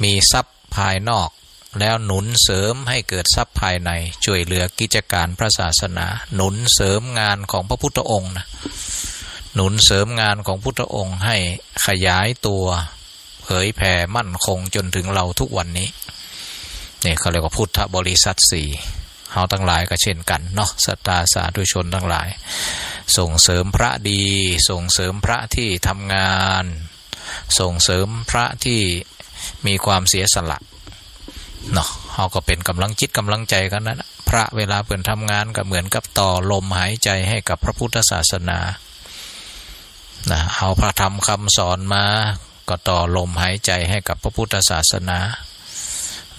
มีทรัพย์ภายนอก แล้วหนุนเสริมให้เกิดทรัพย์ภายใน จ้วยเหลือกิจก๋านพระศาสนา หนุนเสริมงานของพระพุทธองค์นะ หนุนเสริมงานของพุทธองค์ให้ขยายตั๋ว เผยแผ่มั่นคงจ๋นเถิงเฮาทุกวันนี้ นี่เขาเรียกว่าพุทธบริษัทสี่ เฮาตังหลายก็เช่นกั๋นเนาะ ศรัทธาสาธุชนตังหลาย ส่งเสริมพระดี ส่งเสริมพระตี้ทำงาน ส่งเสริมพระตี้มีความเสียสละเนาะ เฮาก็เป๋นก๋ำลังจิตก๋ำลังใจ๋กั๋นนะ พระเวลาเปิ้นทำงานก็เหมือนกับต่อลมหายใจ๋ให้กับพระพุทธศาสนานะ เอาพระธรรมคำสอนมา ก็ต่อลมหายใจ๋ให้กับพระพุทธศาสนา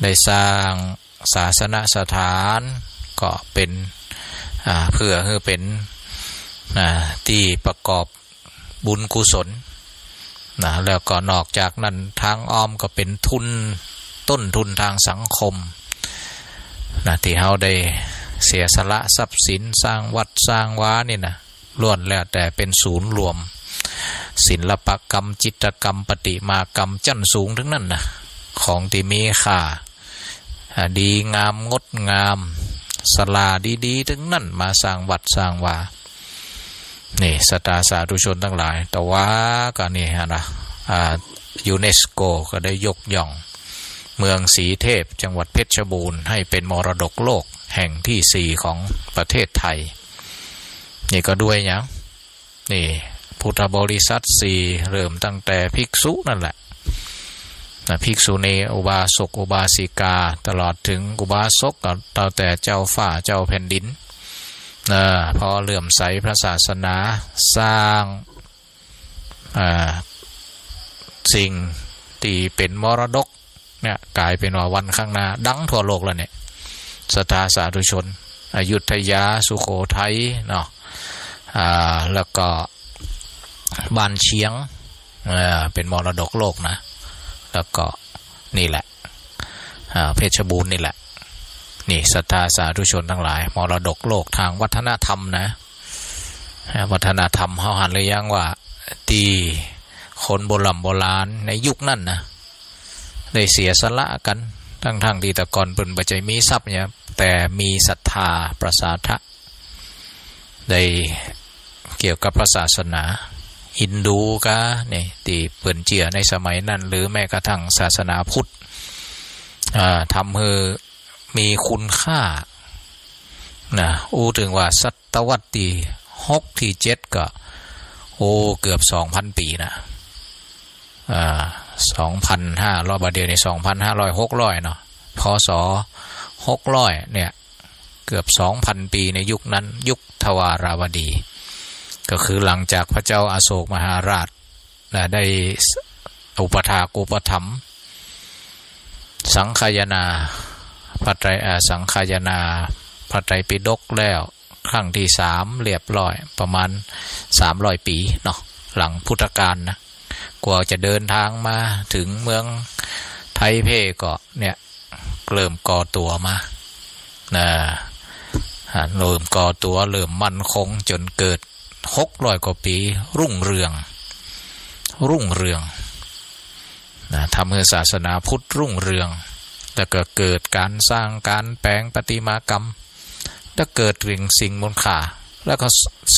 ได้สร้างศาสนสถาน ก็เป๋น อ่า เพื่อหื้อเป๋น อ่า ตี้ประกอบบุญกุศลนะ แล้วก็นอกจากนั้นตางอ้อมก็เป๋นทุน ต้นทุนตางสังคมนะ ตี้เฮาได้เสียสละทรัพย์สินสร้างวัดสร้างวานี่นะ ล้วนแล้วแต่เป๋นศูนย์รวม ศิลปกรรม จิตรกรรม ประติมากรรม จั้นสูงตึงนั้นนะ ของตี้มีค่า อ่า ดีงามงดงาม สลาดีๆ ตึงนั้นมาสร้างวัดสร้างวา นี่ศรัทธาสาธุชนตังหลาย แต่ว่าก็นี่ฮะนะ อ่า ยูเนสโกก็ได้ยกย่องเมืองสีเทพ จังหวัดเพชรบูรณ์ ให้เป็นมรดกโลกแห่งที่สี่ของประเทศไทย นี่ก็ด้วยหยัง นี่พุทธบริษัทสี่ เริ่มตั้งแต่ภิกษุนั่นแหละนะ ภิกษุณี อุบาสกอุบาสิกา ตลอดถึงอุบาสกก็ตั้งแต่เจ้าฟ้าเจ้าแผ่นดินนะ พอเลื่อมใสพระศาสนา สร้าง อ่า สิ่งที่เป็นมรดกเนี่ย ก๋ายเป๋นว่าวันข้างหน้าดังทั่วโลกแล้วเนี่ย ศรัทธาสาธุชน อยุธยา สุโขทัยเนาะ อ่า แล้วก็บ้านเชียง อ่า เป็นมรดกโลกนะ แล้วก็นี่แหละ อ่า เพชรบูรณ์นี่แหละ นี่ศรัทธาสาธุชนตังหลาย มรดกโลกทางวัฒนธรรมนะ อ่า วัฒนธรรมเฮาหันหรือยังว่า ตี้คนโบร่ำโบราณในยุคนั้นนะ ได้เสียสละกั๋น ตังๆ ตี้แต่ก่อนเปิ้นบ่ใจ้มีทรัพย์หยัง แต่มีศรัทธาประสาทะ ได้เกี่ยวกับพระศาสนา ฮินดูกา นี่ ตี้เปิ้นเจื้อในสมัยนั้น หรือแม้กระทั่งศาสนาพุทธ อ่า ทำหื้อมีคุณค่านะ อู้เถิงว่าศตวรรษตี้หกตี้เจ็ดก็ โอ้ เกือบสองพันปี๋นะ อ่า สองพันห้าร้อย บ่าเดี่ยวนี้ สองพันห้าร้อย หกร้อยเนาะ พ.ศ. หกร้อยเนี่ย เกือบสองพันปี๋ในยุคนั้น ยุคทวาราวดี ก็คือหลังจากพระเจ้าอโศกมหาราชนะ ได้อุปถากอุปถัมภ์ สังคายนาพระไตร อ่า สังคายนาพระไตรปิฎกแล้ว ครั้งตี้สามเรียบร้อย ประมาณสามร้อยปี๋เนาะ หลังพุทธกาลนะ กว่าจะเดินทางมาเถิงเมืองไทยเพ่ก็เนี่ย เริ่มก่อตั๋วมานะ อ่า เริ่มก่อตั๋ว เริ่มมั่นคง จ๋นเกิดหกร้อยกว่าปี๋ รุ่งเรือง รุ่งเรืองนะ ทำหื้อศาสนาพุทธรุ่งเรือง แล้วก็เกิดก๋านสร้าง ก๋านแป๋งประติมากรรม แล้วเกิดสิ่ง สิ่งมูลค่า แล้วก็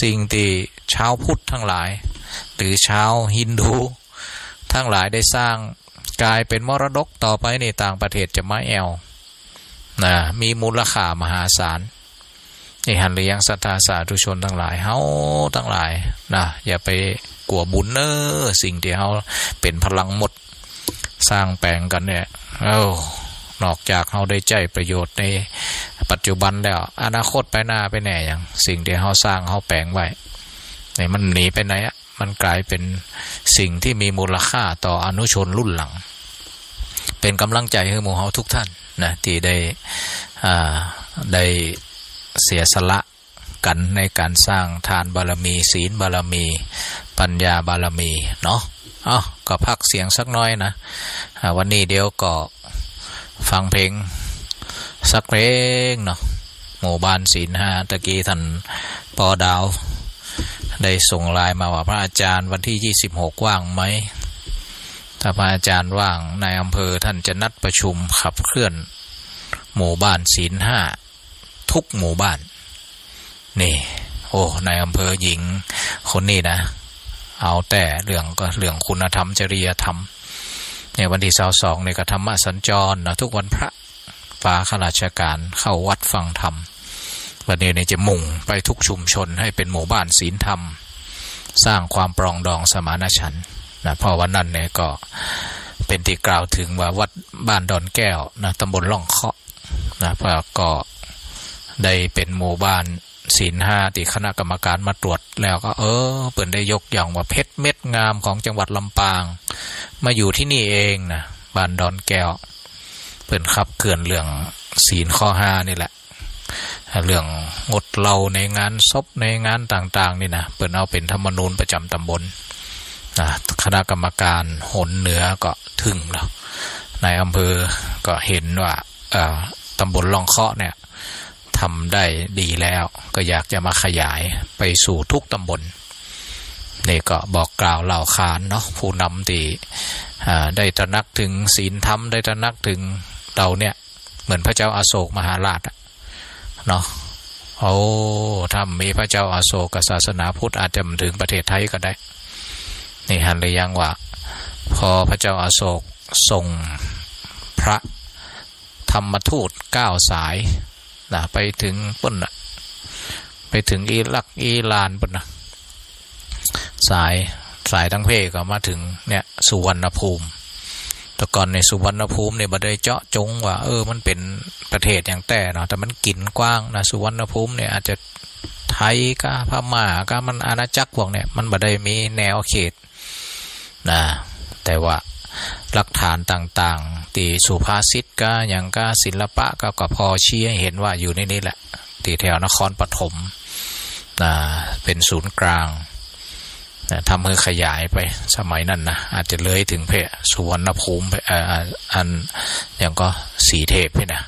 สิ่งตี้ชาวพุทธตังหลาย หรือชาวฮินดูตังหลายได้สร้าง ก๋ายเป๋นมรดก ต่อไปนี่ต่างประเทศจะมาแอ่วนะ มีมูลค่ามหาศาล นี่หันหรือยังศรัทธาสาธุชนตังหลาย เฮาตังหลายนะ อย่าไปกั๋วบุญเน่อ สิ่งตี้เฮาเป๋นพลังหมด สร้างแป๋งกั๋นเนี่ย เอ้า นอกจากเฮาได้ใจ๊ประโยชน์ในปัจจุบันแล้ว อนาคตไปหน้าไปแหน่หยัง สิ่งตี้เฮาสร้างเฮาแป๋งไว้เนี่ย มันหนีไปไหนอะ มันก๋ายเป๋นสิ่งตี้มีมูลค่าต่ออนุชนรุ่นหลัง เป๋นก๋ำลังใจ๋หื้อหมู่เฮาทุกท่านนะ ตี้ได้ อ่า ได้เสียสละกั๋นในก๋านสร้างทานบารมี ศีลบารมี ปัญญาบารมีเนาะ เอ้า ก็พักเสียงสักหน้อยนะ อ่า วันนี้เดี๋ยวก็ฟังเพลงสักเพลงเนาะ หมู่บ้านศีลห้า ตะกี้ท่านปอดาวได้ส่งไลน์มาว่า พระอาจารย์ วันตี้ยี่สิบหกว่างไหม ถ้าพระอาจารย์ว่าง นายอำเภอท่านจะนัดประชุมขับเคลื่อนหมู่บ้านศีลห้าทุกหมู่บ้าน นี่ โอ้ นายอำเภอหญิงคนนี้นะ เอาแต่เรื่อง ก็เรื่องคุณธรรมจริยธรรม เนี่ย วันตี้ซาวสองนี่ก็ธรรมสัญจรนะ ทุกวันพระ ปาข้าราชก๋านเข้าวัดฟังธรรม วันนี้นี่จะมุ่งไปทุกชุมชนให้เป๋นหมู่บ้านศีลธรรม สร้างความปรองดองสมานฉันท์นะ เพราะวันนั้นเนี่ยก็เป๋นตี้กล่าวเถิงว่าวัดบ้านดอนแก้วนะ ตำบลล่องเคาะนะ พระก็ได้เป๋นหมู่บ้าน ศีลห้าตี้คณะกรรมการมาตรวจแล้วก็ เออ เปิ้นได้ยกย่องว่าเพชรเม็ดงามของจังหวัดลำปาง มาอยู่ตี้นี่เองนะ บ้านดอนแก้ว เปิ้นขับเคลื่อนเรื่องศีลข้อห้านี่แหละ เรื่องงดเหล้าในงานศพในงานต่างๆ นี่นะ เปิ้นเอาเป๋นธรรมนูญประจ๋ำตำบลนะ คณะกรรมการหนเหนือก็ทึ่งแล้ว นายอำเภอก็หันว่า เอ่อ ตำบลล่องเคาะเนี่ย ทำได้ดีแล้ว ก็อยากจะมาขยายไปสู่ทุกตำบล นี่ก็บอกกล่าวเล่าขานเนาะ ผู้นำตี้ อ่า ได้ตระหนักเถิงศีลธรรม ได้ตระหนักเถิงเฮาเนี่ย เหมือนพระเจ้าอโศกมหาราชอะเนาะ โอ้ ถ้าบ่มีพระเจ้าอโศก ศาสนาพุทธอาจจะบ่เถิงประเทศไทยก็ได้ นี่หันหรือยังว่า พอพระเจ้าอโศกส่งพระธรรมทูตเก้าสายนะ ไปเถิงปู๊นน่ะ ไปเถิงอิรักอิหร่านปู๊นน่ะ สาย สายตางเพก็มาเถิงเนี่ย สุวรรณภูมิ แต่ก่อนในสุวรรณภูมิเนี่ยบ่ได้เจาะจงว่า เออ มันเป๋นประเทศหยังแต๊เนาะ แต่มันกิ๋นกว้างนะ สุวรรณภูมิเนี่ยอาจจะไทยก้าพม่าก้า มันอาณาจักรพวกเนี่ย มันบ่ได้มีแนวเขตนะ แต่ว่าหลักฐานต่างๆ ตี้สุภาษิตก้าหยังก้า ศิลปะก้า ก็พอชี้หื้อหันว่าอยู่ในนี้แหละ ตี้แถวนครปฐมนะ เป๋นศูนย์กลาง นะ ทำหื้อขยายไป สมัยนั้นนะ อาจจะเลยเถิงแผ่สุวรรณภูมิไป เอ่อ อัน หยังก็สีเทพนี่นะ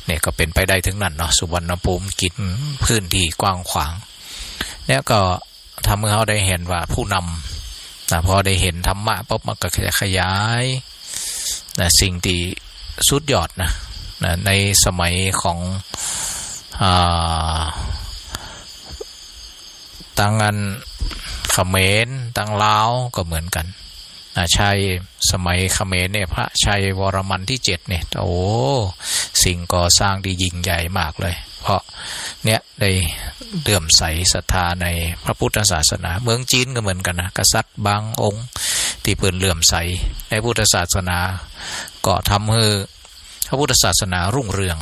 เนี่ยก็เป๋นไปได้เถิงนั้นเนาะ สุวรรณภูมิกิ๋นพื้นตี้กว้างขวาง เนี่ยก็ทำหื้อเฮาได้หันว่าผู้นำนะ พอได้หันธรรมะปุ๊บ มันก็จะขยายนะ สิ่งตี้สุดยอดนะ นะ ในสมัยของ อ่า ตังอันเขมร ตังลาวก็เหมือนกั๋น อ่า ชัย สมัยเขมรเนี่ย พระชัยวรมันที่เจ็ดเนี่ย โอ้ สิ่งก่อสร้างตี้ยิ่งใหญ่มากเลย เพราะเนี่ยได้เลื่อมใสศรัทธาในพระพุทธศาสนา เมืองจีนก็เหมือนกั๋นนะ กษัตริย์บางองค์ตี้เปิ้นเลื่อมใสในพุทธศาสนา ก็ทำหื้อ พระพุทธศาสนารุ่งเรือง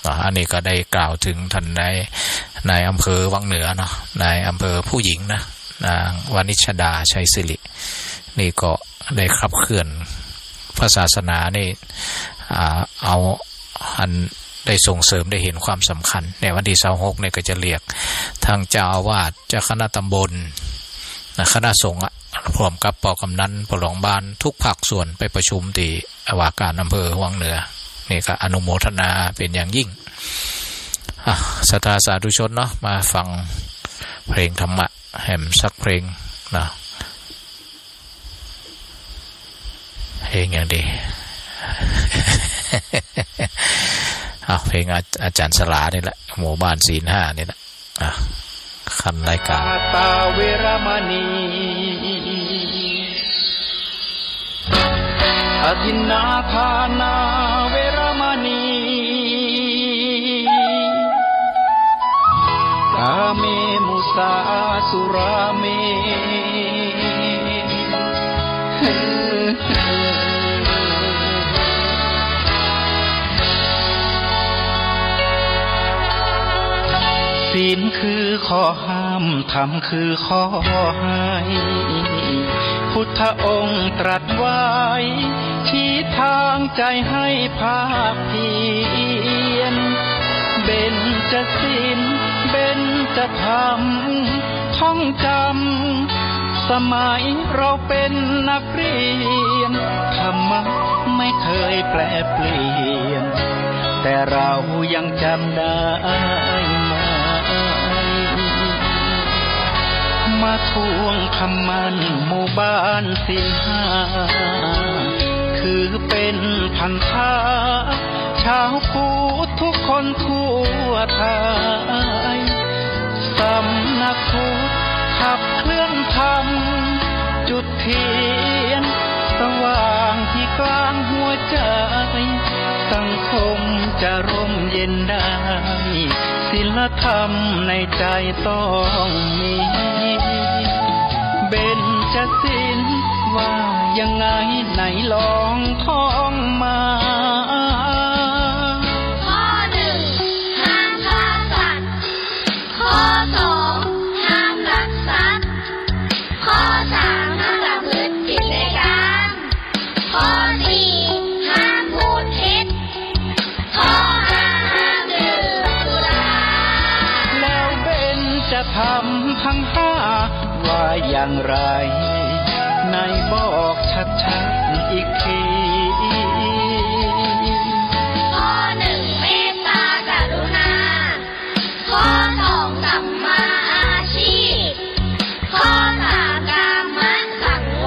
อ่า อันนี้ก็ได้กล่าวเถิงต้านนาย นายอำเภอวังเหนือเนาะ นายอำเภอผู้หญิงนะ นางวณิชดา ชัยสิริ นี่ก็ได้ขับเคลื่อนพระศาสนานี่ อ่า เอา อันได้ส่งเสริม ได้หันความสำคัญ ในวันตี้ซาวหกเนี่ยก็จะเรียกตึงเจ้าอาวาส เจ้าคณะตำบลนะ คณะสงฆ์อะ พร้อมกับป้อกำนัน ป้อหลวงบ้าน กู้ภาคส่วนไปประชุมตี้ ว่าการอำเภอวังเหนือ นี่ก็อนุโมทนาเป๋นอย่างยิ่ง อ่ะ ศรัทธาสาธุชนเนาะ มาฟังเพลงธรรมะแหมสักเพลงเนาะ เพลงหยังดี อ่ะ เพลงอา อาจ๋ารย์สลานี่แหละ หมู่บ้านศีลห้านี่แหละ อ่ะ ขั้นรายการ ปาตาเวระมะณี อทินนาทานาเวระมะณี กาเม มุสา สุราเม ศีลคือข้อห้าม ธรรมคือข้อให้ พุทธองค์ตรัสไว้ ชี้ทางใจให้ภาคเพียร เบญจศีล เบญจธรรม ท่องจำ สมัยเราเป็นนักเรียน ธรรมะไม่เคยแปรเปลี่ยน แต่เรายังจำได้ไหม มาทวงคำมั่นหมู่บ้านศีลห้า คือเป็นพันธะ ชาวพุทธทุกคนทั่วไทย สำนักพุทธขับเคลื่อนธรรม จุดเทียนสว่างที่กลางหัวใจ สังคมจะร่มเย็นได้ ศีลธรรมในใจต้องมี เบญจศีลว่ายังไง ไหนลองท่องมา ข้อหนึ่ง ห้ามฆ่าสัตว์ ข้อสอง ห้ามลักทรัพย์ ข้อสาม ห้ามประพฤติผิดในกาม ข้อสี่ ห้ามพูดเท็จ ข้อห้า ห้ามดื่มสุรา แล้วเบญจธรรมทั้งห้า ว่าอย่างไร ไหนบอกชัดๆ อีกที ข้อหนึ่ง เมตตากรุณา ข้อสอง สัมมาอาชีพ ข้อสาม กามสังว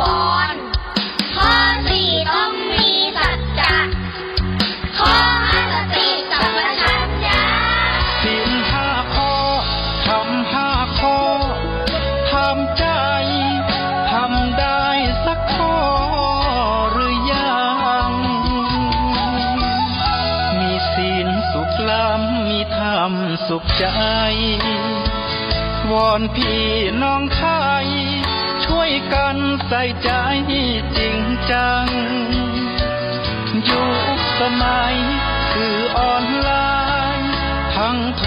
ร ข้อสี่ ต้องมีสัจจะ ข้อห้า สติสัมปชัญญะ ศีลห้าข สุขใจ วอนพี่น้องไทย ช่วยกันใส่ใจจริงจัง ยุคสมัยสื่อออนไลน์ ทั้งโถ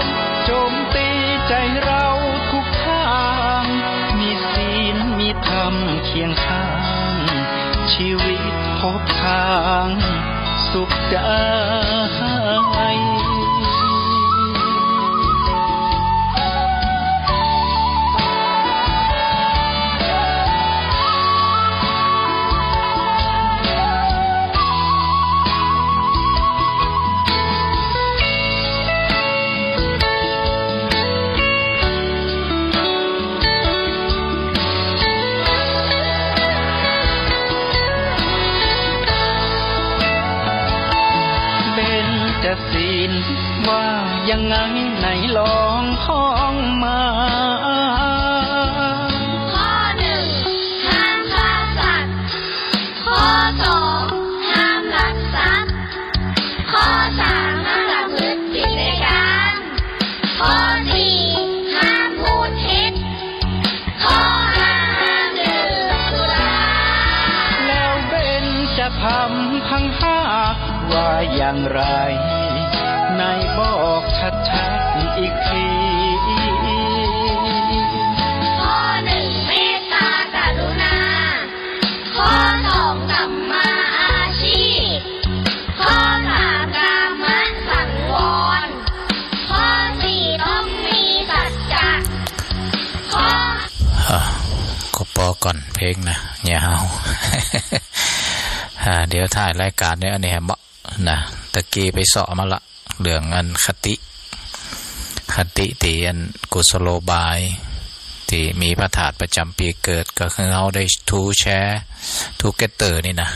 มโจมตีใจเราทุกทาง มีศีลมีธรรมเคียงข้าง ชีวิตพบทางสุขใจ เบญจศีลว่ายังไง ไหนลองท่องมา ข้อหนึ่ง ห้ามฆ่าสัตว์ ข้อสอง ห้ามลักทรัพย์ ข้อสาม ห้ามประพฤติผิดในกาม ข้อสี่ ห้ามพูดเท็จ ข้อห้า ห้ามดื่มสุรา แล้วเบญจธรรมทั้งห้า ว่าอย่างไร ไหนบอกชัดๆ อีกที ข้อหนึ่ง เมตตากรุณา ข้อสอง สัมมาอาชีพ ข้อสาม กามสังวร ข้อสี่ ต้องมีสัจจะ ข้อ อ่ะ ก็ปอก่อนเพลงนะ ยาว อ่า เดี๋ยวถ่ายรายก๋านเนี่ย อันนี้แหม นะ ตะกี้ไปเซาะมาละ เรื่องอันคติ คติตี้อันกุศโลบาย ตี้มีพระธาตุประจ๋ำปี๋เกิด ก็คือเฮาได้ ทูแชร์ ทูเกเตอร์ นี่นะ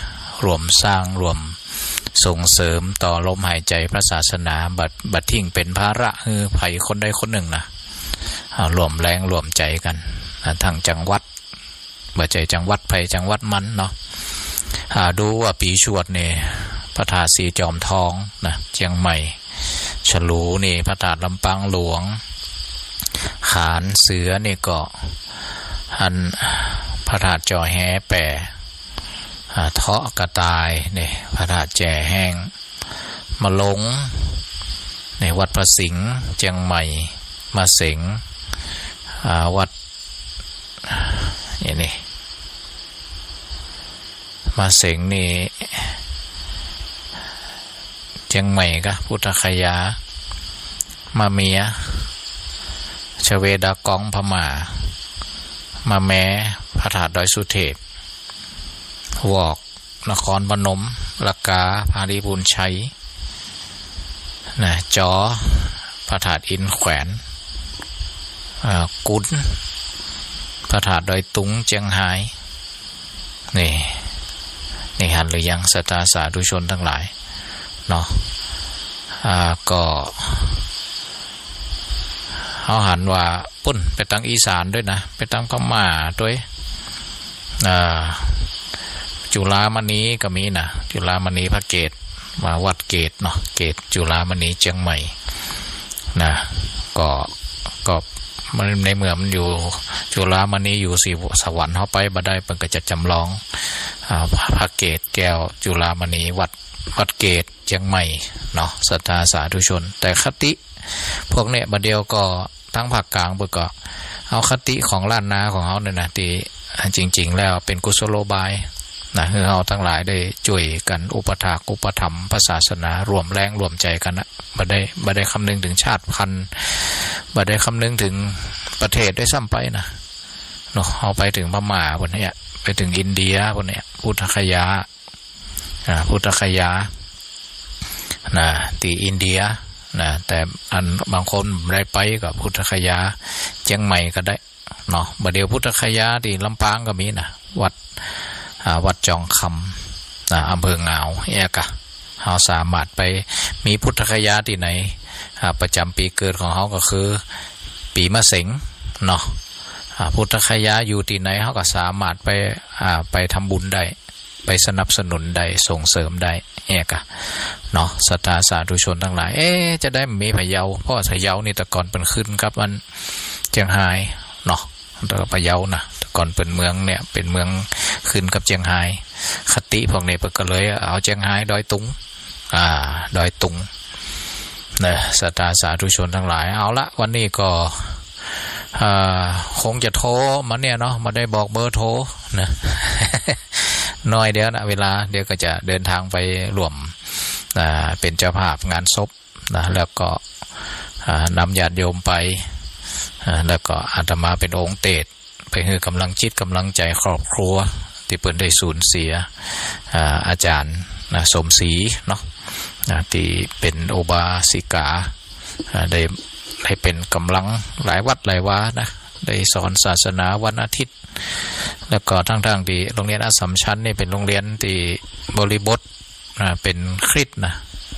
ร่วมสร้าง ร่วมส่งเสริมต่อลมหายใจ๋พระศาสนา บ่ บ่ทิ้งเป๋นภาระหื้อใผคนใดคนนึ่งนะ อ่า ร่วมแรงร่วมใจ๋กั๋นนะ ทั้งจังหวัด บ่ใจ้จังหวัดใผจังหวัดมันเนาะ อ่า ดูว่าปี๋ชวดนี่ พระธาตุสีจอมทองนะ เจียงใหม่ ฉลูนี่พระธาตุลำปางหลวง ขานเสือนี่ก็ อัน พระธาตุจ้อแฮแป่ อ่า เทาะกระต่ายนี่ พระธาตุแจแฮง มะลง นี่วัดพระสิงห์ เจียงใหม่ มะเสง อ่า วัด นี่ นี่ มะเสงนี่ เจียงใหม่กะ พุทธคยา มะเมีย ชเวดากองพม่า มะแม พระธาตุดอยสุเทพ วอก นครพนม ละกา พระนิพุนชัย นะ จอ พระธาตุอินแขวน อ่า กุน พระธาตุดอยตุง เจียงฮาย นี่ นี่หันหรือยัง ศรัทธาสาธุชนตังหลาย เนาะ อ่า ก็ เฮาหันว่า ปุ้น ไปตังอีสานตวยนะ ไปตังพม่าตวย อ่า จุฬามณีก็มีนะ จุฬามณีพระเกศ มาวัดเกศเนาะ เกศจุฬามณีเจียงใหม่นะ ก็ ก็มันในเมื่อมันอยู่ จุฬามณีอยู่สีสวรรค์ เฮาไปบ่ได้ เปิ้นก็จะจำลอง อ่า พระเกศแก้วจุฬามณี วัด วัดเกศ เจียงใหม่เนาะ ศรัทธาสาธุชน แต่คติพวกเนี่ย บ่าเดี่ยวก็ตังภาคกลางเปิ้นก็เอาคติของล้านนาของเฮาเนี่ยนะ ตี้จริงๆ แล้วเป๋นกุศโลบายนะ หื้อเฮาตังหลายได้จ้วยกั๋นอุปัฏฐากอุปถัมภ์พระศาสนา ร่วมแรงร่วมใจ๋กั๋นนะ บ่ได้ บ่ได้คำนึงเถิงชาติพันธุ์ บ่ได้คำนึงเถิงประเทศด้วยซ้ำไปนะ เนาะ เฮาไปเถิงพม่าปุ้นเนี่ย ไปเถิงอินเดียปุ้นเนี่ย พุทธคยา อ่า พุทธคยา นะ ตี้อินเดีย นะ แต่อันบางคนบ่ได้ไปก็พุทธคยา เจียงใหม่ก็ได้เนาะ บ่าเดี่ยวพุทธคยาตี้ลำปางก็มีนะ วัด อ่า วัดจองคำ นะ อำเภองาว เอี้ยกะ เฮาสามารถไป มีพุทธคยาตี้ไหน อ่า ประจ๋ำปี๋เกิดของเฮาก็คือปี๋มะเสงเนาะ อ่า พุทธคยาอยู่ตี้ไหน เฮาก็สามารถไป อ่า ไปทำบุญได้ ไปสนับสนุนได้ ส่งเสริมได้ เอกอะ เนาะ ศรัทธาสาธุชนตังหลาย เอ๊ะ จะได้มีพะเยา เพราะว่าพะเยานี่แต่ก่อนเปิ้นขึ้นกับอันเจียงฮายเนาะ แต่พะเยานะ แต่ก่อนเปิ้นเมืองเนี่ย เป๋นเมืองขึ้นกับเจียงฮาย คติพวกนี้เปิ้นก็เลยเอาเจียงฮาย ดอยตุง อ่า ดอยตุง นะ ศรัทธาสาธุชนตังหลาย เอาละ วันนี้ก็ อ่า คงจะโทรมาเนี่ยเนาะ บ่ได้บอกเบอร์โทรนะ น้อยเดียวนะ เวลา เดี๋ยวก็จะเดินทางไปร่วม อ่า เป๋นเจ้าภาพงานศพนะ แล้วก็ อ่า นำญาติโยมไป อ่า แล้วก็อาตมาเป๋นองค์เตสน์ ไปหื้อกำลังจิตกำลังใจ๋ครอบครัวตี้เปิ้นได้สูญเสีย อ่า อาจ๋ารย์นะ สมศรีเนาะ นะ ตี้เป๋นอุบาสิกา อ่า ได้ ได้เป๋นกำลังหลายวัดหลายวานะ ได้สอนศาสนาวันอาทิตย์ แล้วก็ทั้งๆ ตี้โรงเรียนอัสสัมชัญนี่เป๋นโรงเรียนตี้บริบท อ่า เป๋นคริสต์นะ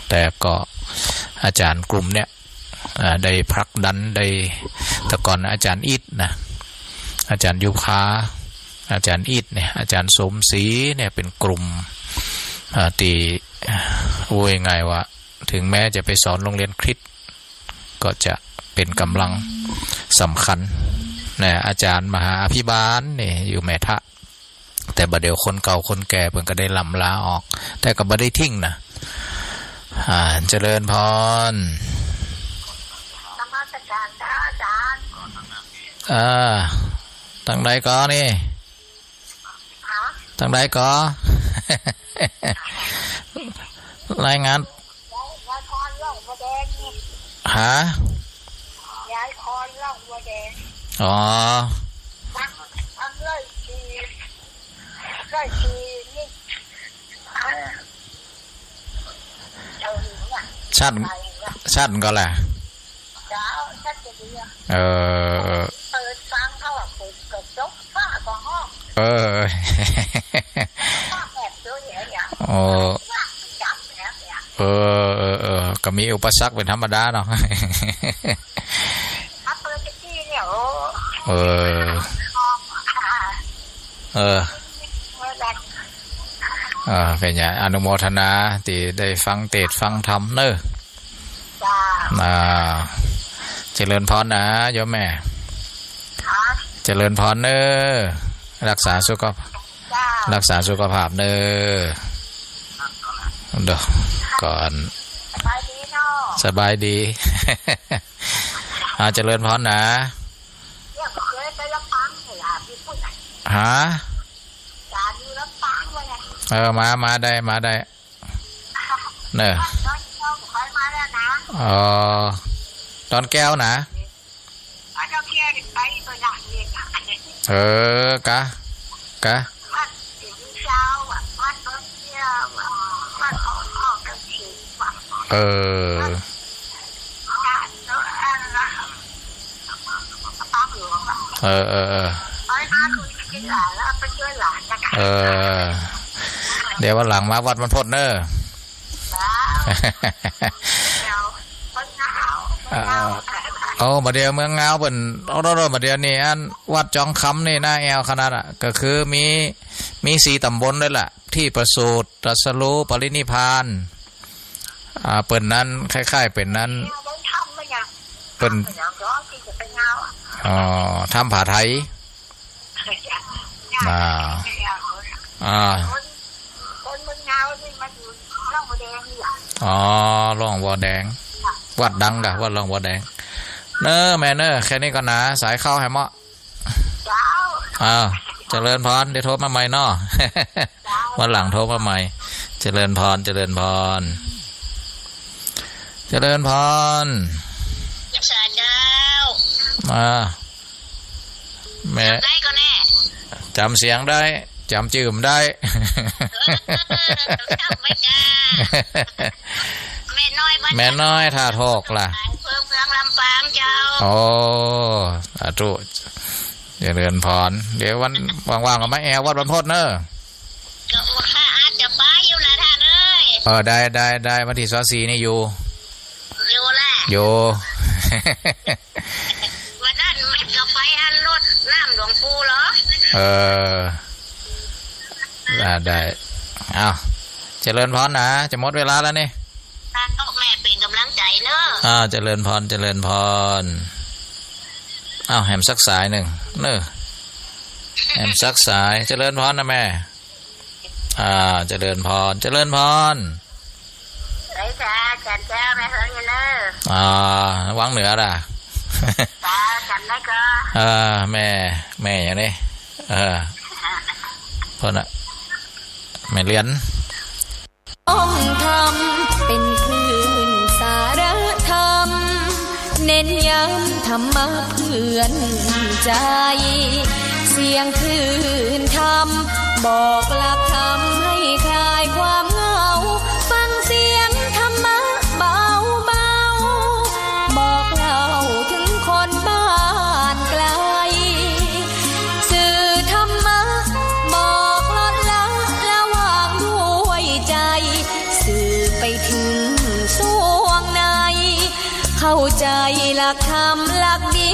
แต่ก็อาจ๋ารย์กลุ่มเนี่ย อ่า ได้ผลักดัน ได้ แต่ก่อนอาจ๋ารย์อิทนะ อาจ๋ารย์ยุภา อาจ๋ารย์อิทเนี่ย อาจ๋ารย์สมศรีเนี่ย เป๋นกลุ่ม อ่า ตี้ ว่าง่ายๆ ว่า ถึงแม้จะไปสอนโรงเรียนคริสต์ ก็จะเป๋นกำลังสำคัญนะ อาจ๋ารย์มหาอภิบาลเนี่ย อยู่แม่ทะ แต่บ่าเดี่ยวคนเก่าคนแก่เปิ้นก็ได้ล่ำลาออก แต่ก็บ่ได้ทิ้งนะ อ่า เจริญพร นมัสการเจ้าอาจ๋ารย์ อ่า ตังใดก่อนี่ ฮะ ตังใดก่อ รายงาน ยาย ยายพรล่องบัวแดงนี่ ฮะ ยายพรล่องบัวแดง อ๋อ ฟัง ฟังเลยที เลยทีนี่ อ่า เจ้าหญิงอะ ชัด ไปอะ ชัดก่อแหละ เจ้า ชัดจะดีอะ เออ เปิดฟังเขาอะ เปิดกระจก ฟ้าก็ฮ้อง เออ ฟ้าแอบดูอย่างเงี้ย โอ้ ฟ้าจับแล้วเนี่ย เออ เออ เออ ก็มีอุปสรรคเป๋นธรรมดาเนาะ ถ้าเปิดตะกี้เนี่ย โอ้ เออ ฮ้อง เออ เออ อ่า เป๋นไง อนุโมทนาตี้ได้ฟังเตสน์ฟังธรรมเนาะ จ้า อ่า เจริญพรนะโยมแม่ ฮะ เจริญพรเนาะ รักษาสุขภาพ จ้า รักษาสุขภาพเนาะ เดี๋ยวก่อน สบายดีเนาะ สบายดี อ่า เจริญพรนะ เนี่ย เคยไปลำปางเนี่ยล่ะ มีผู้ไหน ฮะ จ๋าอยู่ลำปางวะเนี่ย เออ มา มาได้ มาได้ เนอะ ดอนแก้วบ่ค่อยมาแล้วนะ อ๋อ ดอนแก้วนะ ดอนแก้วนี่ไปบ่ได้เลยนะ เออ กะ กะ วัดสิงห์เจ้าอะ วัดดอนแก้วอะ วัดของพ่อเป็นสิงห์อะ เออ วัด เออ เออ เออ เออ เดี๋ยววันหลังมาวัดบรรพตเนอะ เออ โอ้ บ่าเดี่ยวเมืองงาวเปิ้น โอ้โห บ่าเดี่ยวนี่ อันวัดจองคำนี่น่าแอ่วขนาดอะ ก็คือมี มีสี่ต๋ำบลเลยล่ะ ตี้ประสูติ ตรัสรู้ ปรินิพพาน อ่า เปิ้นนั้น คล้ายๆ เปิ้นนั้น เปิ้น อ๋อ ถ้ำผาไทย อ่า อ่า คนเมืองงาวนี่มาอยู่ร่องบัวแดงนี่แหละ อ๋อ ร่องบัวแดง วัดดังกะ วัดร่องบัวแดง เนอะแม่เนอะ แค่นี้ก่อนนะ สายเข้าแหมเนาะ เจ้า อ่า เจริญพร เดี๋ยวโทรมาใหม่เนาะ เจ้า วันหลังโทรมาใหม่ เจริญพร เจริญพร เจริญพร รักษาเจ้า อ่า แม่ ได้ก็แน่ จ๋ำเสียงได้ จ๋ำจื้อบ่ได้ เออ จ๋ำไว้จ้า แม่น้อยบ้าน แม่น้อยท่าทอกล่ะ อำเภอเมืองลำปางเจ้า โอ้ สาธุ เจริญพร เดี๋ยววันว่างๆ ก็มาแอ่ววัดบรรพตเนอะ ก็ว่าข้าอาจจะไปอยู่นะท่านเอ้ย เออ ได้ ได้ ได้ วันตี้ซาวสี่นี่อยู่ อยู่แหละ อยู่ วันนั้นมันก็ไปอันรดน้ำหลวงปู่เหรอ เออ ได้ ได้ อ้าว เจริญพรนะ จะหมดเวลาแล้วนี่ แม่เป๋นก๋ำลังใจ๋เน่อ อ่า เจริญพร เจริญพร อ้าว แหมสักสายนึ่งเน่อ แหมสักสาย เจริญพรนะแม่ อ่า เจริญพร เจริญพร ไหนจ๊ะ อาจ๋ารย์แก้ว แม่เฮืองอยู่เน่อ อ่า วังเหนือล่ะ จ๋า จ๋ำได้ก่อ เออ แม่ แม่อย่างนี้ เออ พ่อนะ แม่เลียน องค์ธรรมเป๋นคลื่นสารธรรม เน้นย้ำธรรมะเปื้อนใจ๋ เสียงคลื่นธรรม บอกหลักธรรมให้คลายความเหงา ฟังเสียงธรรมะเบาๆ บอกเล่าเถิงคนบ้านไกล สื่อธรรมะบอกลดละ ละวางด้วยใจ๋ สื่อไปเถิงส่วงใน เข้าใจ๋หลักธรรมหลักดี